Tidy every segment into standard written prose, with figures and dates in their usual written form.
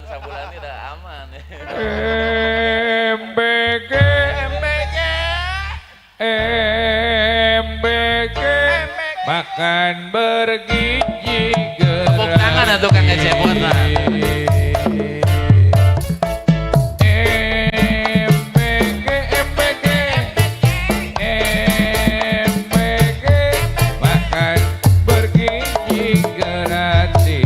Sabulan ini udah aman. MBG MBG MBG makan bergizi. Tepuk tangan atuh Kang Cepot mah. MBG MBG MBG makan bergizi gratis.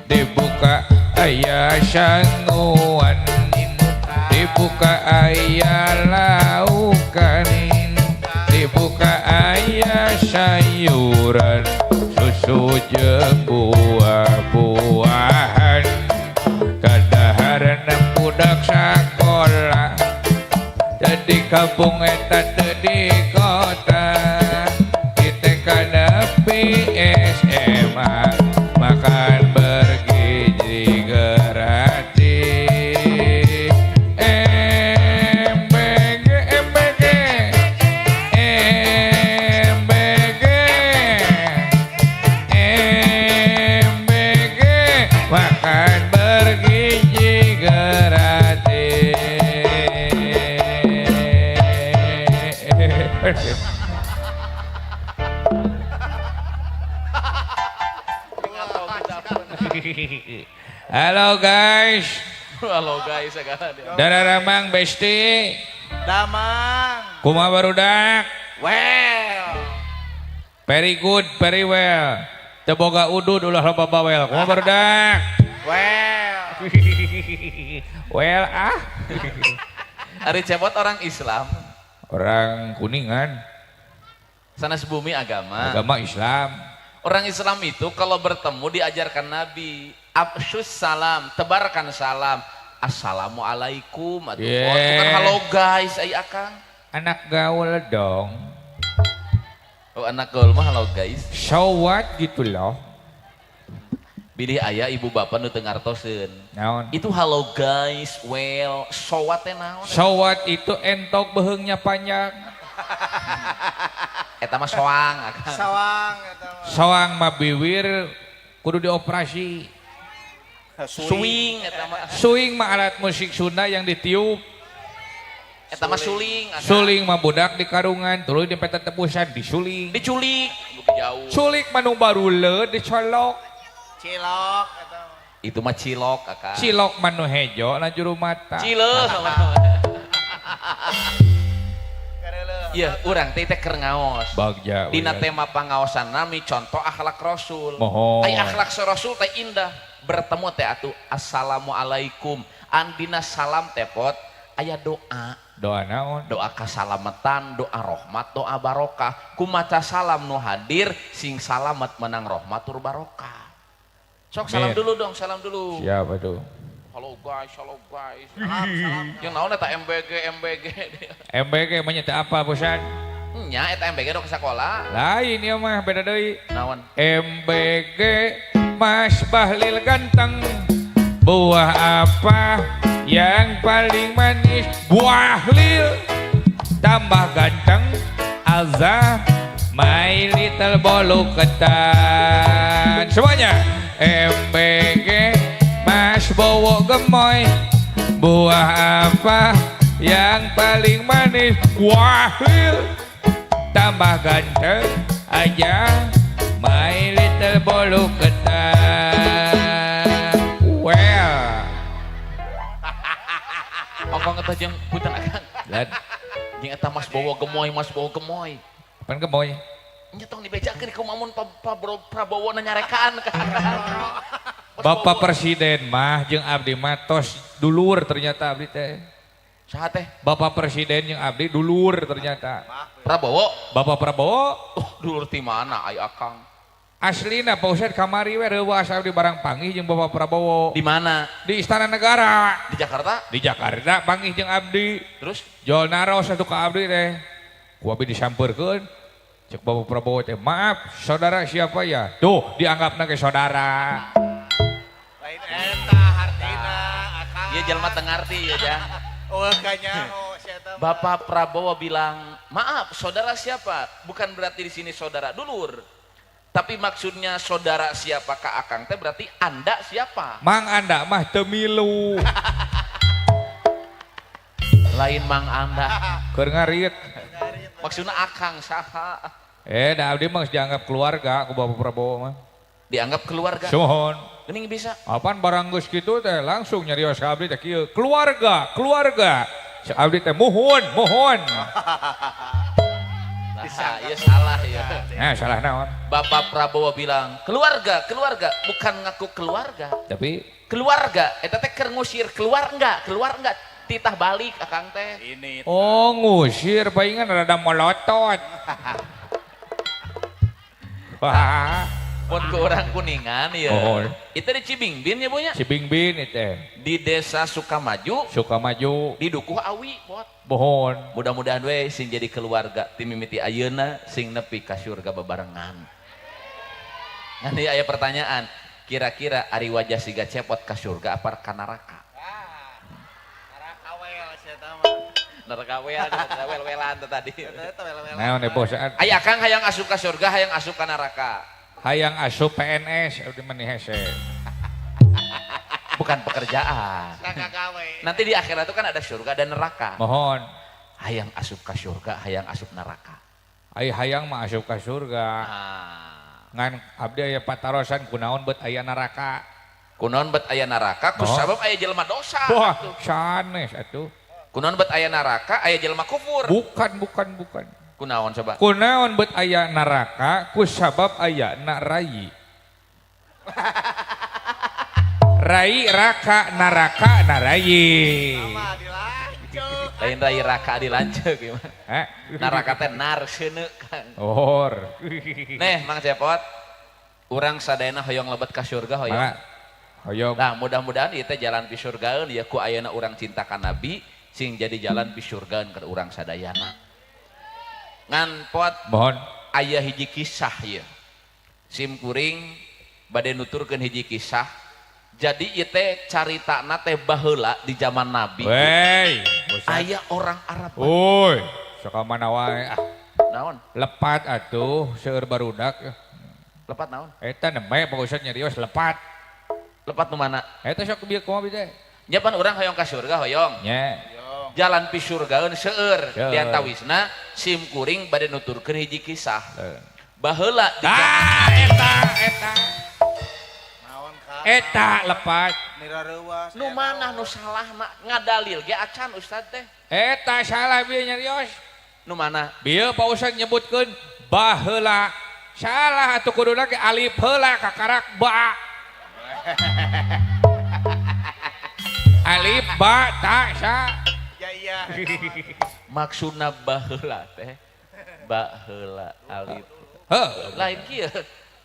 Dibuka aya sanguan, dibuka aya laukan, dibuka aya sayuran, susu jeung buah-buahan. Kadaharan budak sakola jadi kampung eta teu di kota, kita nepi SMA makan bergizi gratis. MBG MBG MBG MBG makan bergizi gratis. Halo guys. Halo guys segala dia. Daramang besti. Damang. Kumaha barudak? Well. Very good, very well. Teu boga udud ulah loba bawel. Kumaha barudak? Well. Well ah. Ari Cepot orang Islam? Orang Kuningan. Sanes bumi agama. Agama Islam. Orang Islam itu kalau bertemu diajarkan Nabi, afsyus salam, tebarkan salam. Assalamualaikum atuh. Yeah. Bukan halo guys, ai akang. Anak gaul dong. Oh, anak gaul mah halo guys. So what gitu loh. Bilih aya ibu bapak nu teu ngartoseun. Naon? Itu halo guys, well, so what teh naon? So what itu entok beheungnya panjang. Eta mah soang akang. Sawang eta mah. Soang mah biwir kudu dioperasi. Swing eta mah. Swing mah alat musik Sunda yang ditiup. Eta mah suling akang. Suling mah budak di karungan, tuluy di peta tebusan disuling. Diculik, lebih jauh. Sulik mah nu baruleud dicolok. Cilok eta mah. Itu mah cilok akang. Cilok mah nu hejo na juru mata. Cileuh. Kareuleuh. Iya, urang teh teh keur ngaos. Bagja. Dina uya. Tema pangaosan nami contoh akhlak Rasul. Mohon. Ai akhlak Rasul teh indah. Bertemu teh atuh assalamualaikum. Andina salam teh pot aya doa. Doa naon? Doa kasalamatan, doa rahmat, doa barokah. Kumaca salam nu hadir sing salamet menang rahmat tur barokah. Sok salam Amin. dulu dong, salam dulu. Siapa tuh? Halo guys, halo guys. Salam, salam. Yang naon eta MBG MBG. MBG mah nya teu apa bosan? Nya eta MBG dok ke sekolah. Lain ya mah beda deui. Naon? MBG Mas Bahlil ganteng. Buah apa yang paling manis? Buah lil. Tambah ganteng Azza my little bolu ketan. Semuanya MBG Mas Bowo gemoy. Buah apa yang paling manis? Buah lil. Tambah ganteng aja my little bolu ketan. Well. Ongkong eta jeung punten akang. Dan Jeung eta Mas Bowo gemoy, Mas Bowo gemoy. Pan gemoy? Nya tong dibejakeun ku mamun Prabowo nanyarekaan ka akang. Mas Bapak Bowo. Presiden mah jeung abdi mah tos dulur ternyata abdi teh. Saha teh? Bapak Presiden jeung abdi dulur ternyata. Prabowo. Bapak Prabowo. Oh, dulur ti mana ai akang? Aslina Pak Ustad kamari we reuwas abdi barang panggih jeung Bapak Prabowo. Di mana? Di Istana Negara. Di Jakarta? Di Jakarta panggih jeung abdi. Terus? Jol naros atuh ka abdi teh. Ku abdi disampeurkeun. Cek Bapak Prabowo teh, "Maaf, saudara siapa ya?" Tuh, dianggapna ke saudara. Lain eta hartina akang. Ieu jelema teu ngarti ya, Jang. Oh, kanyaho si eta mah. Bapak Prabowo bilang, "Maaf, saudara siapa?" Bukan berarti di sini saudara dulur. Tapi maksudnya saudara siapa ka Akang teh berarti Anda siapa? Mang Anda mah teu milu. Lain Mang Anda. Keur ngarit. Maksudnya Akang saha? Da abdi mah geus dianggap keluarga ku Bapak Prabowo mah. Dianggap keluarga. Suhun. Geuning bisa. Apaan barang geus kitu teh langsung nyarios ka abdi teh kieu. Keluarga, keluarga. Cek abdi teh muhun, muhun. Nah, iya salah ya. Nah, salah naon? Bapak Prabowo bilang, keluarga, keluarga, bukan ngaku keluarga. Tapi keluarga, eta teh keur ngusir, keluar enggak, titah balik Akang teh. Ini. Oh, ngusir palingan rada molotot. Wah, Pun ke orang Kuningan ya. Oh. Itu di Cibingbin ya Bu nya? Cibingbin itu. Di Desa Sukamaju, Sukamaju, di Dukuh Awi, Pot. Bohon. Mudah-mudahan we sing jadi keluarga ti mimiti ayeuna sing nepi ka surga bebarengan. Nanti aya pertanyaan, kira-kira ari wajah siga cepot ka surga apa ka neraka? Ah. Neraka wel sia eta mah. Neraka wel, neraka wel-welan teh tadi. Eta wel-welan. Naon deh bos? Aya Kang hayang asup ka surga, hayang asup ka neraka. Hayang asup PNS abdi mah hese. Bukan pekerjaan. Neraka gawe. Nanti di akhirat itu kan ada surga dan neraka. Mohon. Hayang asup ka surga, hayang asup neraka. Ai hayang mah asup ka surga. Ah. Ngan abdi aya patarosan kunaon bet aya neraka. Kunaon bet aya neraka ku Oh. sabab aya jelema dosa. Wah, sanes atuh. Kunaon bet aya neraka aya jelema kufur. Bukan, bukan, bukan. Kunaon coba? Kunaon bet aya neraka ku sabab aya na rai. Rai raka naraka narayi. Sama dilanjut. Lain rai raka dilanceuk ieu mah. Eh? Neraka teh narseuneu Kang. Or. Neh Mang Cepot, urang sadayana hoyong lebet ka surga hoyong. Mangga. Hoyong. Nah, mudah-mudahan ieu teh jalan pi surgaeun ya ku ayeuna urang cinta ka Nabi sing jadi jalan pi surgaeun keur urang sadayana. Ngan Pot, Mohon. aya hiji kisah ieu. Sim kuring bade nuturkeun hiji kisah. Jadi ieu teh caritana teh baheula di zaman Nabi. Wey, Aya orang Arab. Woi, sok mana wae ah. Naon? Lepat atuh seueur barudak. Lepat naon? Eta nembe Pak Ustad nyarios lepat. Lepat nu mana? Eta sok bieu kumaha bi teh? Nya pan urang hoyong ka surga hoyong. Nya. Jalan pi surgaeun seueur. Seueur. Di antawisna sim kuring bade nuturkeun hiji kisah. Baheula di Ah, eta eta. Naon Kang? Eta lepat. Nira reuas. Nu mana nu salahna ngadalil ge acan Ustad teh. Eta salah bieu nyarios. Nu mana? Bieu Pak Ustad nyebutkeun baheula. Salah atuh kuduna ge alif heula kakarak ba. Alif ba ta sa. Ya iya. Maksudna baheula teh baheula alif. Heuh. Lain kieu.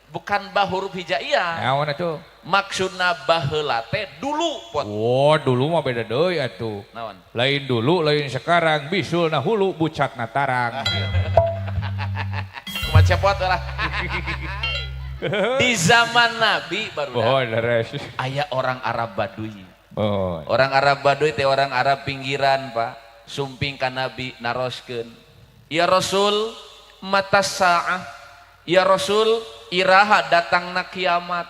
Bukan ba huruf hijaiyah. Naon atuh? Maksudna baheula teh dulu Pot. Wah, dulu mah beda deui atuh. Naon? Lain dulu, lain sekarang, bisul na hulu, bucat na tarang. Kumaha Cepot lah. Di zaman Nabi baru Bohon, leres. aya orang Arab Baduy. Bohon. Orang Arab Baduy teh orang Arab pinggiran, Pak. Sumping ka Nabi naroskeun. Ya Rasul, mata saah. Ya Rasul, iraha datangna kiamat.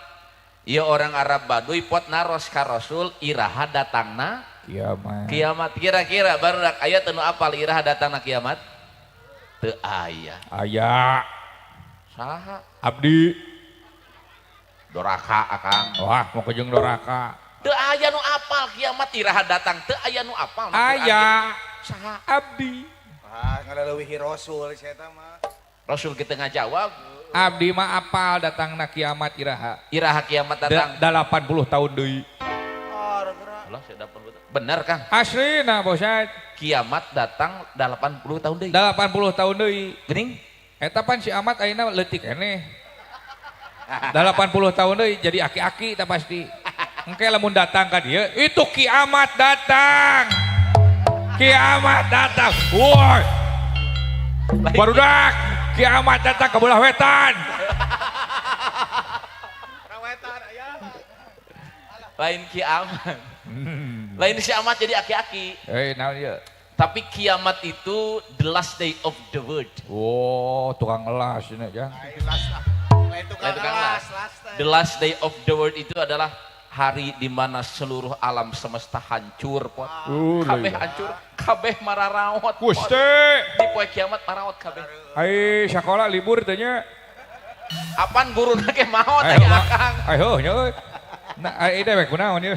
Ya orang Arab Baduy pot naros ka Rasul, iraha datangna Kiamat. kiamat. Kira-kira baru aya teu nu apal iraha datangna kiamat? Teu aya. Aya. Saha? Abdi. Doraka Akang. Wah, mau kejeng doraka. Teu aya nu apal kiamat iraha datang, teu aya nu apal. Aya. Saha? Abdi. Ah, ngaleuwihi Rasul sia eta mah. Rasul kita ngajawab, Abdi mah apal datangna kiamat iraha. iraha kiamat datang. 80 tahun deui. Oh, gerak. Allah, saya 80 tahun. Bener Kang, Aslina Bosat. kiamat datang 80 tahun deui. 80 tahun deui. Geuning? Eta pan si Amat ayeuna leutik keneh. 80 tahun deui jadi aki-aki tak pasti. Engke lamun datang ka dieu, itu kiamat datang. Kiamat datang. Woi. Barudak, kiamat datang ke belah wetan. Rawetan aya. Lain kiamat. Lain si Amat jadi aki-aki. Naon ieu? Tapi kiamat itu the last day of the world. Oh, tukang elas ini ya. Ai las lah. Lain tukang Lain tukang las, las. Las teh. The last day of the world itu adalah hari di mana seluruh alam semesta hancur, pot. Kabeh hancur, kabeh mararaot, pot. Gusti. Di poe kiamat maraot kabeh. Ai sakola libur teh nya. Apan guruna ge maot Ai, aya ma- akang. Ai heuh nya euy. Nah, ai dewek kunaon ieu?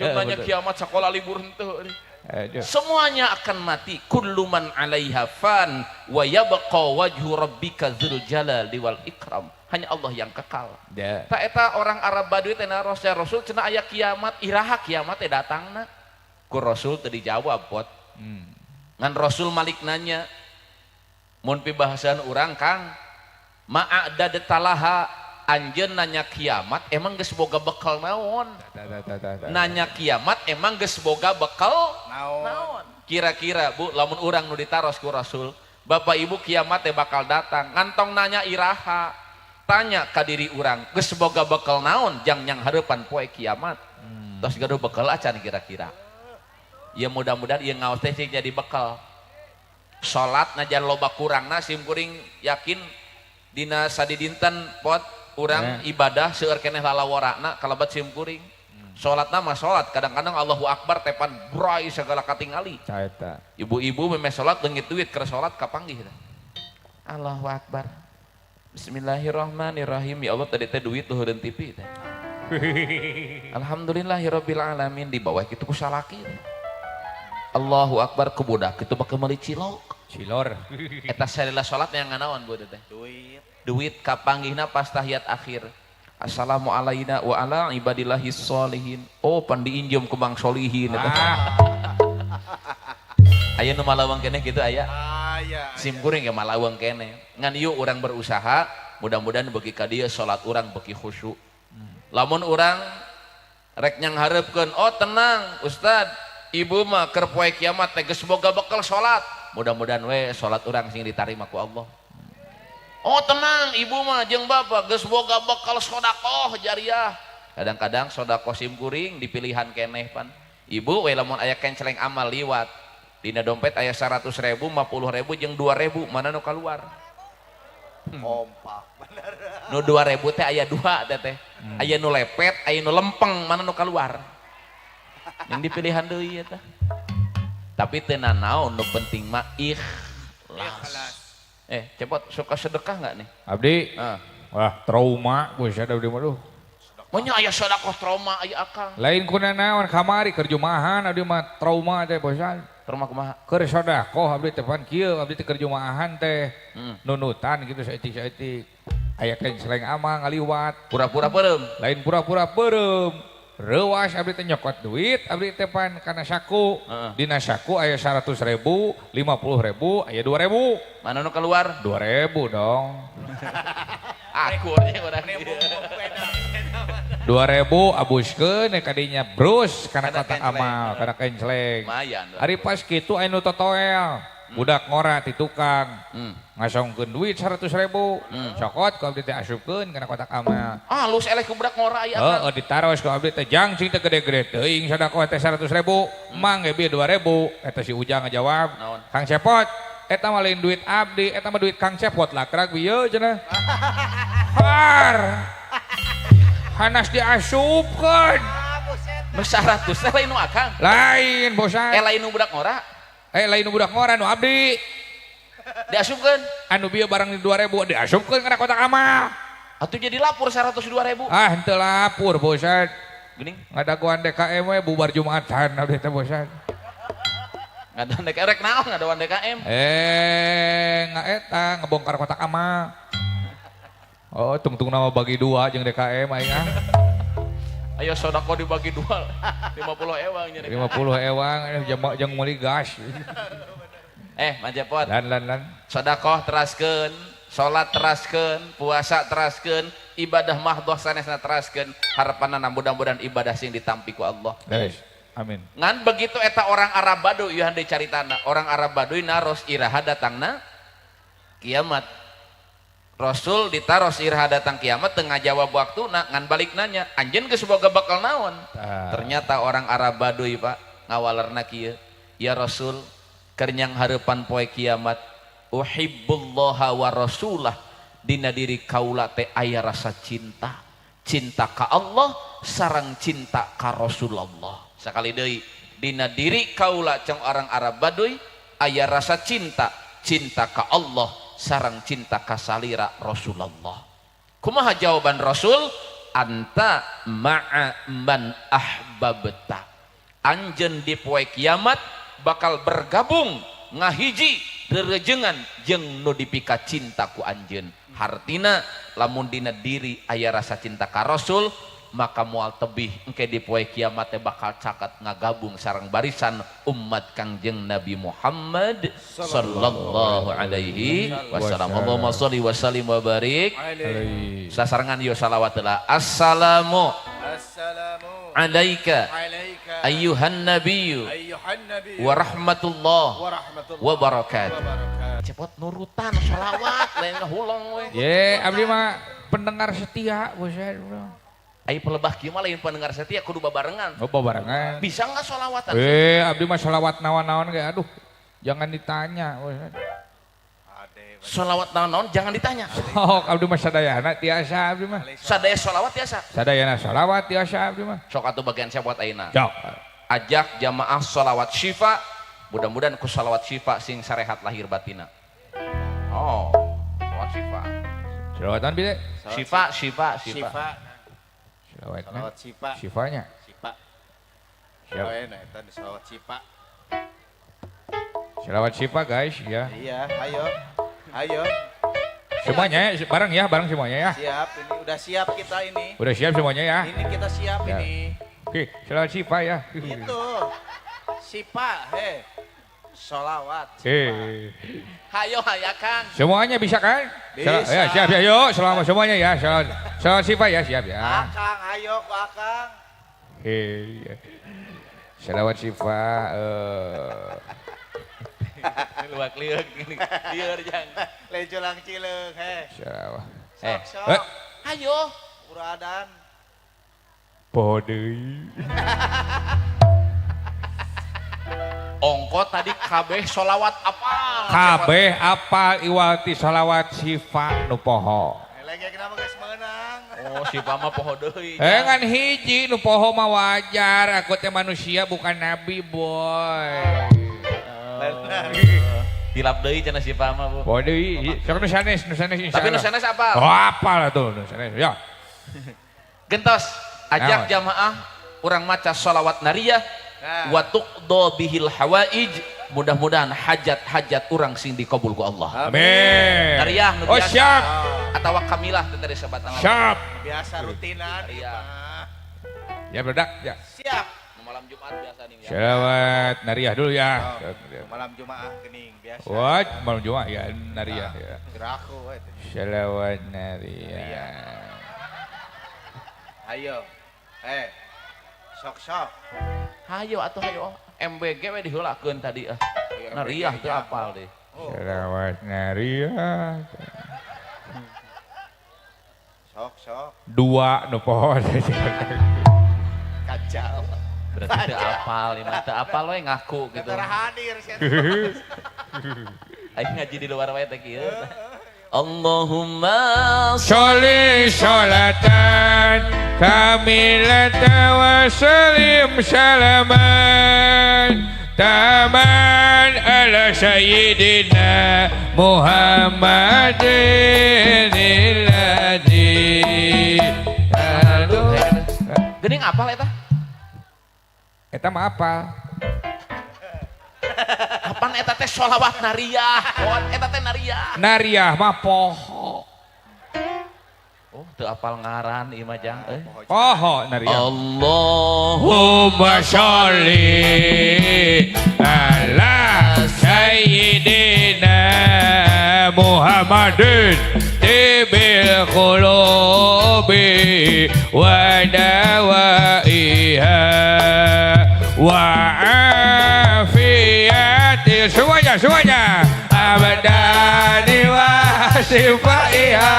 Jeung nanya kiamat sekolah libur henteu. Aduh. Semuanya akan mati. Kullu man 'alaiha fan wa yabqa wajhu rabbika dzul jalali wal ikram. Hanya Allah yang kekal. Ya. Tak eta orang Arab Badui teh naros, ya Rasul, cenah aya kiamat, iraha kiamat teh datangna? Ku Rasul teu dijawab, pot. Ngan Rasul malik nanya, mun pibahasan urang Kang, ma'adad talaha, anjeun nanya kiamat emang geus boga bekal naon? Ta, ta, ta, ta, ta. Nanya kiamat emang geus boga bekal Naon? Naon? Kira-kira Bu, lamun urang nu ditaros ku Rasul, Bapak Ibu, kiamat teh bakal datang, ngantong nanya iraha, tanya ka diri urang, geus boga bekal naon jang nyang hareupan poe kiamat? Tos gaduh bekal acan kira-kira? Ya mudah-mudahan ieu ngaos teh cing jadi bekal. Salat najan loba kurangna, sim kuring yakin dina sadidinten, pot, urang ibadah seueur keneh lalaworana kalabat sim kuring. Salatna mah salat, kadang-kadang Allahu Akbar tepan bray segala katingali. Ca eta. Ibu-ibu memeh salat leungit duit keur salat kapanggih teh. Allahu Akbar. Bismillahirrahmanirrahim. Ya Allah, tadi teh duit luhureun TV teh. Alhamdulillahirabbil alamin, di bawah kitu ku salaki teh. Allahu Akbar ku budak kitu bakal meuli cilok. Cilor. Eta salila salat yang nganaon Bu teh? Duit. Duit kapanggihna pas tahiyat akhir. Assalamu alayna wa ala ibadillahis solihin. Oh, pan diinjem ku Bang Solihin eta. Ah, Aya nu malawang keneh kitu aya. Aya. Sim kuring ge malawang keneh. Ngan yuk urang berusaha, mudah-mudahan beuki ka dieu salat urang beuki khusyuk. Lamun urang rek nyanghareupkeun, oh tenang Ustad, ibu mah keur poe kiamat teh geus boga bekal salat. Mudah-mudahan we salat urang sing ditarima ku Allah. Oh tenang, ibu mah jeung bapak geus boga bekal sedekah jariah. Kadang-kadang sedekah sim kuring dipilihan keneh pan. Ibu we lamun aya kenceleng amal liwat. Dina dompet aya 100.000, 50.000 jeung 2.000, mana nu kaluar? Kompak. Bener. Nu 2.000 teh aya dua teh teh. Aya nu lepet, aya nu lempeng, mana nu kaluar? Yang dipilihan deui eta. Tapi teu nanaon, nu penting mah ikhlas. Ikhlas. Cepot suka sedekah nggak nih? Abdi. Ah. Wah, trauma buset abdi mah duh. Maunya aya sedekah trauma aya akang. Lain kuna naon, kamari keur Jumaahan abdi mah trauma teh bosan. Trauma kumaha? Keur sedekah abdi teh pan kieu, abdi teh keur Jumaahan teh nunutan gitu saeutik-saeutik. Aya kenceleng amal ngaliwat. Pura-pura peureum. Lain pura-pura peureum. Reuas abdi teh nyokot duit abdi teh pan kana saku. Dina saku aya 100.000, 50.000, aya 2.000. Mana nu keluar? 2.000 dong. Aku nya urang. 2.000 abuskeun kadinya brus kana Kana kotak kenceleng. amal, kana kenceleng. Lumayan. Ari pas kitu aya nu totoel. Budak ngora ti tukang. Ngasongkeun duit 100.000. Cokot ku abdi teh asupkeun kana kotak amal. Ah, lu eleh ku budak ngora aya akang. Heeh, ditaros ku abdi teh jang cing teh gede-gede teuing sedekah teh 100.000. Mang ge bieu 2.000. Eta si Ujang ngajawab. Naon? Kang Cepot, eta mah lain duit abdi, eta mah duit Kang Cepot lakrak bieu cenah. Har. Hanas diasupkeun. Ah, buset. Nu 100 teh lain nu akang. Lain bosan. Eh, lain nu budak ngora. Lain nu budak ngora nu abdi. Diasupkeun. Anu bieu barang di 2.000 diasupkeun kana kotak amal. Atuh jadi lapor 102.000. Ah, henteu lapor bosan. Geuning. Ngadagoan DKM we bubar Jumatan abdi teh bosan. Ngadagoan DKM rek naon ngadagoan DKM? Ngaeta ngebongkar kotak amal. Oh, tungtung nama bagi dua jeung DKM aing ah. Ayo sodako dibagi dua, 50 ewang jadi. 50 ewang, jam meuli gas. Mang Cepot. Lan lan lan. Sodakoh teraskeun, salat teraskeun, puasa teraskeun, ibadah mahdoh sanesna teraskeun. Harapanna mudah-mudahan ibadah sing ditampi ku Allah. Yes. Amin. Ngan begitu eta orang Arab Baduy ieu hande caritana, orang Arab Baduy naros iraha datangna kiamat. Rasul ditaros iraha datang kiamat tengah jawab waktu ngan balik nanya, anjeun geus boga bakal naon? Ternyata orang Arab Baduy Pak ngawalerna kieu, ya Rasul, keur nyang hareupan poe kiamat, uhibbullaha wa rasulah. Dina diri kaula teh aya rasa cinta. Cinta ka Allah sareng cinta ka Rasulullah. Sakali deui dina diri kaula ceng orang Arab Baduy aya rasa cinta, cinta ka Allah sareng cinta ka salira Rasulullah. Kumaha jawaban Rasul? Anta ma'a man ahbabta. Anjeun di poe kiamat bakal bergabung ngahiji rerejengan jeung nu dipika cinta ku anjeun. Hartina lamun dina diri aya rasa cinta ka Rasul maka moal tebih engke di poe kiamat teh bakal caket ngagabung sareng barisan umat Kangjeng Nabi Muhammad sallallahu alaihi wasallam. Allahumma sholli wa sallim wa barik alaihi. Sasarengan yo salawat lah. Assalamu Assalamu alaika alaika ayyuhan nabiyyu ayyuhan nabi wa rahmatullah wa rahmatullah wa barakatuh. wa barakatuh. Cepot nurutan salawat lain hulong we. Ye, abdi mah pendengar setia buset. Ai pelebah kieu mah lain pendengar setia kudu babarengan. Oh, babarengan. Bisa enggak sholawatan? Abdi mah sholawat naon-naon ge aduh. Jangan ditanya. Buset. Ade Sholawat naon-naon jangan ditanya. Oh, abdi mah sadayana tiasa abdi mah. Sadaya sholawat tiasa. Sadayana sholawat tiasa abdi mah. Sok atuh bagian cepot ayeuna. Sok. Ajak jamaah sholawat syifa. Mudah-mudahan ku sholawat syifa sing sarehat lahir batina. Oh, sholawat syifa. Sholawatan bide? Syifa, syifa, syifa. Syifa. Sholawatna. Sholawat syifa. Syifanya. Syifa. Siap. Oh, enak eta di sholawat syifa. Sholawat syifa guys ya. Iya, ayo. Ayo. Semuanya ya, bareng ya, bareng semuanya ya. Siap, ini udah siap kita ini. Udah siap semuanya ya. Ini kita siap Ya. ini. Oke, sholawat syifa ya. Itu. Syifa, he. Sholawat. Eh. Hayo hayakan. Semuanya bisa kan? Bisa. Ya, siap ya, yuk. Selama semuanya ya. Sholawat, sholawat syifa ya, siap ya. Akang, ayo ku akang. Iya. Sholawat syifa. Luak lieur gini. Lieur jang. Lejolang cileung, he. Sholawat. Eh. Sok, sok. Eh. Hayo. Uradan. Poho deui. Ongko tadi kabeh sholawat apal. Kabeh apal iwal ti sholawat syifa nu poho. Lagi kenapa geus meunang? Oh, syifa mah poho deui. Eh ngan hiji nu poho mah wajar, aku teh manusia bukan nabi, boy. Hilap deui cenah syifa mah, Bu. Poho deui, sok nu sanes, nu sanes Tapi nu insyaallah. sanes apal. Oh, apal atuh nu sanes. Ya. Gentos, ajak Naon? jamaah urang maca sholawat nariyah Nah. wa tuqdo bihil hawaij. Mudah-mudahan hajat-hajat urang sing dikabul ku Allah. Amin. Nariyah nu Oh, biasa. siap. Atawa kamilah teh tadi sebatang. Siap. Biasa rutinan. Iya. Mah. Ya, bedak ya. Siap. Nu malam Jumat biasa nih ya. Sholawat nariyah dulu ya. Oh, malam Jumat gening biasa. Wah, malam Jumat ya nariyah ya. Geraku we teh. Sholawat nariyah. Ayo. Eh. Sok-sok. Hayo atuh hayo. MBG we diheulakeun tadi ah. Ayo, Nariyah MBG teu apal deh. Oh, Sholawat nariyah. sok-sok. Dua nu poho. Kacau. Berarti teu apal ieu mah teu apal we ngaku gitu. Ketara hadir sih. Aing ngaji di luar wae teh kieu. Allahumma Sholli sholatan kamilatan wa salim salaman taman ala sayyidina Muhammadin alladzi. Aduh. Geuning apal eta? Eta mah apa? Kapan eta teh sholawat nariyah? Oh, eta teh nariyah. Nariyah mah poho. Oh, teu apal ngaran ieu mah jang euy. Poho nariyah. Allahumma Allahumma sholli ala sayyidina Muhammadin tibil qulubi wa dawaiha wa afiyati semuanya semuanya abdani wa sifaiha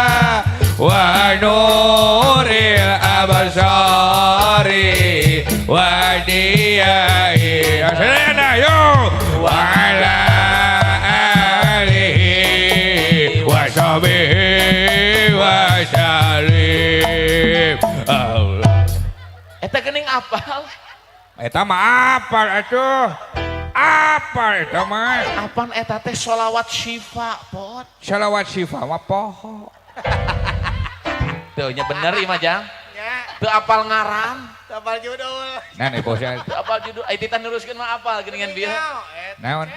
wa nuril absari wa diyai asalana yo wa ala alihi wa sahbihi salim Allah. Eta geuning apal. Eta mah apal atuh. Apal eta mah. Apan eta teh sholawat syifa, Pot. Sholawat syifa mah poho. Tuh nya bener ieu mah, Jang. Nya, Teu apal ngaran, tapal judul. Nah, nih bosnya. teu apal judul. Ai titah neruskeun mah apal geuningan bieu. Naon?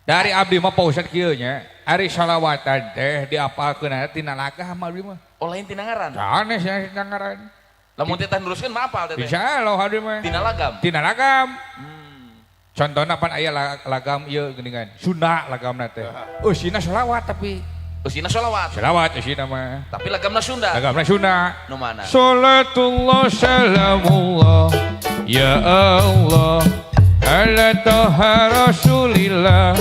Dari abdi mah Pak Ustad kieu nya. Ari sholawatan teh diapalkeun tina lagah mah abdi mah. Oh lain tina ngaran. Sanes nya tina ngaran. Lamun titah neruskeun mah apal teh. Insyaallah abdi mah. Tina lagam. Tina lagam. Contohna pan aya lagam ieu geuningan. Sunda lagamna teh. Eusina sholawat tapi. Eusina sholawat. Sholawat eusina mah. Tapi lagamna Sunda. Lagamna Sunda. Nu mana? Salatullah salamullah ya Allah ala toha rasulillah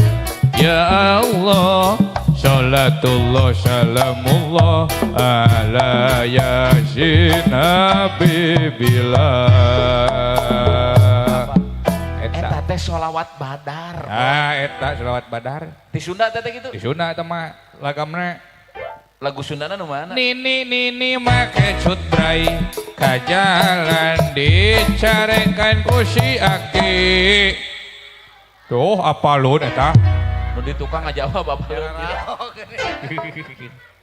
ya Allah. Salatullah salamullah ala yasin habibillah. Eta teh sholawat badar. Ah, eta sholawat badar. Di Sunda teh gitu. Di Sunda eta mah lagamna. Lagu Sundana nu mana? Nini nini make cut bray ka jalan dicarekan ku si aki. Tuh apalun eta? Nu di tukang ngajawab apalun.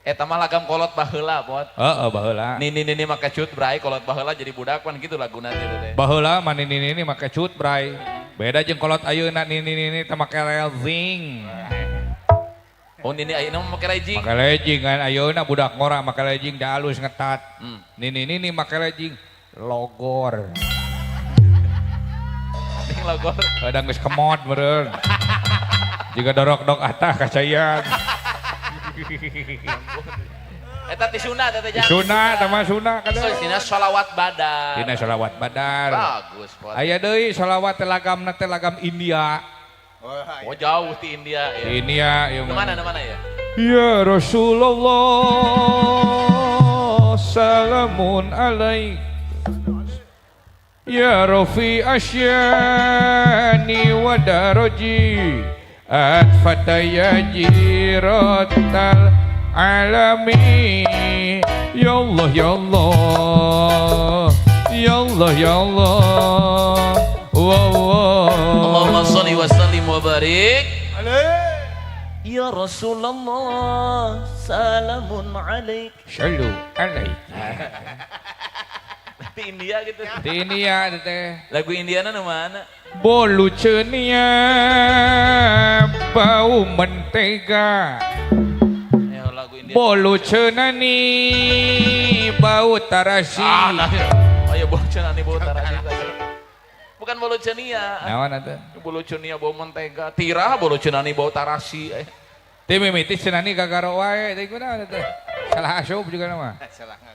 Eta mah lagam kolot baheula, Pot. Heeh, baheula. Nini nini make cut bray kolot baheula jadi budak pan gitu laguna teh teh. Baheula mah nini nini make cut bray. Beda jeung kolot ayeuna nini nini teh make legging. Oh nini ayeuna mah make legging. Make legging kan ayeuna budak ngora make legging da alus ngetat. Nini nini make legging logor. Ning logor. Kadang geus kemot meureun. Jiga dorok-dok atah kacayan. Eta ti Sunda teh teh. Ti Sunda eta mah Sunda kada. Dina sholawat badar. Dina sholawat badar. Bagus, Pot. Aya deui sholawat teh lagamna teh lagam India. Oh jauh ti India ya. Di India ieu mah. Nu mana ya? Ya Rasulullah salamun alaik. Ya Rafi asyani wa daraji atfataya jiratal alami. Ya Allah ya Allah ya Allah ya Allah. Wa wa. Allahumma sholli wa sallim wa barik alaihi. Ya Rasulullah salamun alaik. Sallu alaik. Di India gitu. Di India teh. Lagu Indiana nu mana? Bolu cenia bau mentega. Ya, lagu India. Bolu cenani bau tarasi. Ah, nah. Oh ya bolu cenani bau tarasi. Bukan bolu cenia. Naon atuh? Bolu cenia bau mentega. Tirah bolu cenani bau tarasi. Teu mimiti cenani gagaro wae teh kunaon teh. Salah asup juga nama.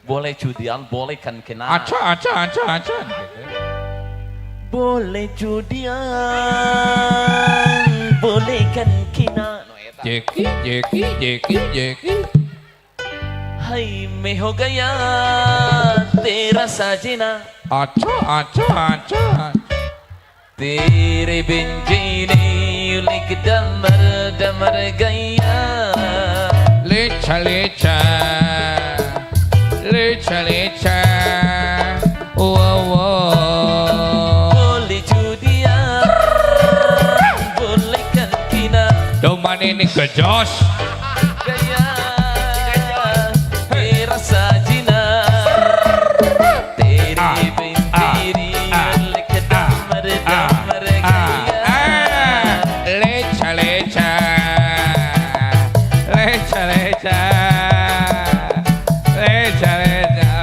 Boleh judian, boleh kan kena. Aca, aca, aca, aca. Boleh judian, boleh kan kena. Jeki, jeki, jeki, jeki. Hai me ho gaya tera sajina. Aca, aca, aca. Tere bin jine lik damar damar gaya. Leca, leca. Leca, leca. Wow, wow. Boleh judian, boleh kan kina. Doman ini gejos. Gaya, tera sajina. Tere bin jine lik damar damar gaya. Leca, leca. Leca, leca. Leca, leca.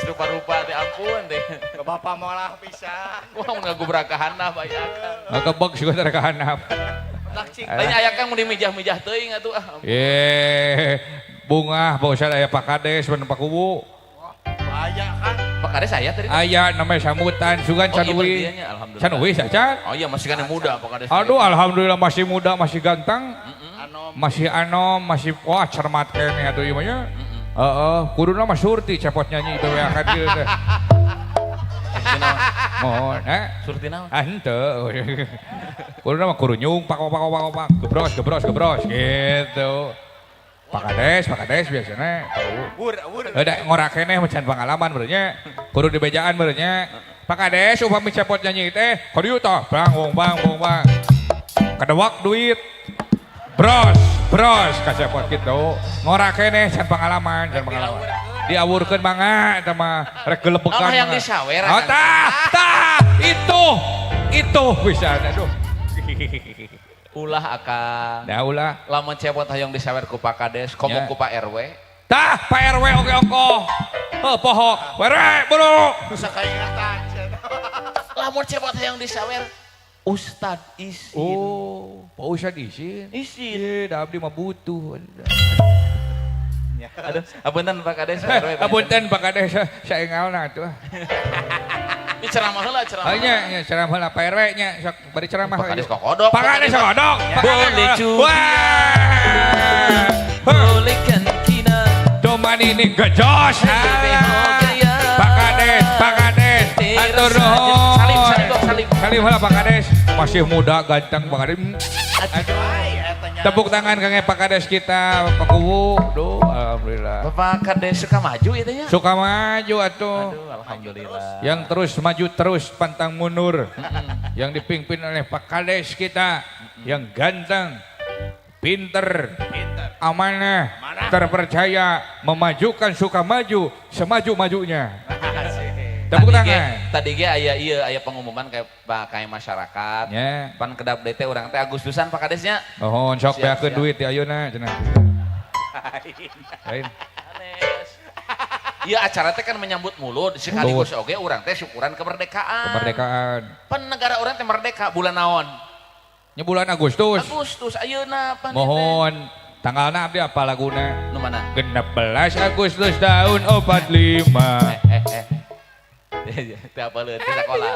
Rupa-rupa teh ampun teh. Ke bapak molah pisan. Wah mun ngagubrak ka handap aya akang. Ngagebeg sih gua ka handap. Lain aya kang mun dimijah-mijah teuing atuh ah. Ye, bungah Pak Ustad aya Pak Kades mun Pak Kubu. Aya kan. Pak Kades aya tadi. Aya namanya sambutan sugan Oh, can iya, uwi. berarti alhamdulillah. Can uwi sacan. Oh iya masih kan muda Pak Kades. Aduh alhamdulillah masih muda, masih ganteng. Anom. Masih anom, masih wah cermat keneh atuh ieu mah nya. Heeh, kuduna mah surti cepot nyanyi itu we akan kieu teh. Mohon, Surti naon? Ah henteu. Kuduna mah kurunyung pak pak pak pak gebros gebros gebros gitu. Pak Kades, Pak Kades biasanya. Wur, wur. Udah ngorak keneh can pengalaman berenya. Kudu dibejaan berenya. Pak Kades upami Cepot nyanyi teh, kudu tah bang wong bang wong bang. Kedewak duit. Bros, bros ka Cepot kitu. Ngorak keneh can pengalaman, can pengalaman. Diawurkeun mangga eta mah rek gelebekan. Oh, yang mangga. disawer, Oh, tah, tah, itu bisa aduh. Ulah akang. Dah ulah. Lamun Cepot hayang disawer ku Pak Kades, komo Ya. ku Pak RW. Tah, Pak RW oge ongkoh. Heuh poho. RW buru. Sakaingatan sia eta. Lamun Cepot hayang disawer, Ustad isin. Oh, Pak Ustad isin. Isin. Ih, da abdi mah butuh. Aduh, apunten Pak Kades, Pak RW. Apunten Pak Kades, saengalna atuh. Ini ceramah heula, ceramah. Oh nya, nya ceramah lah Pak RW nya sok bari ceramah. Pak Kades kokodok. Pak Kades kokodok. Pak Kades Boleh kokodok. cuti. Wah. Heuh, Boleh kan kina. Cuman ini gejos. Pak Kades, Pak Kades, atur nuhun. Salim, salim dong, salim. Salim heula Pak Kades. Masih muda, ganteng Pak Kades. Ai eta nya. Tepuk tangan kangge Pak Kades kita, Pak Kuwu. Duh, alhamdulillah. Bapak Kades suka maju itu ya? Suka maju atuh. Aduh, alhamdulillah. Yang terus maju terus pantang mundur. Yang dipimpin oleh Pak Kades kita yang ganteng, pinter, Pinter. amanah, Amanah. terpercaya, memajukan suka maju, semaju-majunya. Asik. Tepuk Tadi ge, tangan. tadi ge aya ieu aya pengumuman kayak Pak kayak masyarakat. Ya. Pan kedap DT urang teh Agustusan Pak Kadesnya. Mohon sok Siap, beakeun siap. duit di ayeuna cenah. Lain. Kades. Iya acara teh kan menyambut mulut sekaligus oge urang teh syukuran kemerdekaan. Kemerdekaan. Pan negara urang teh merdeka bulan naon? Nya bulan Agustus. Agustus ayeuna pan. Mohon tanggalna abdi apa laguna? Nu mana? 16 Agustus tahun 45. Eh eh. Teu apa leutik sekolah.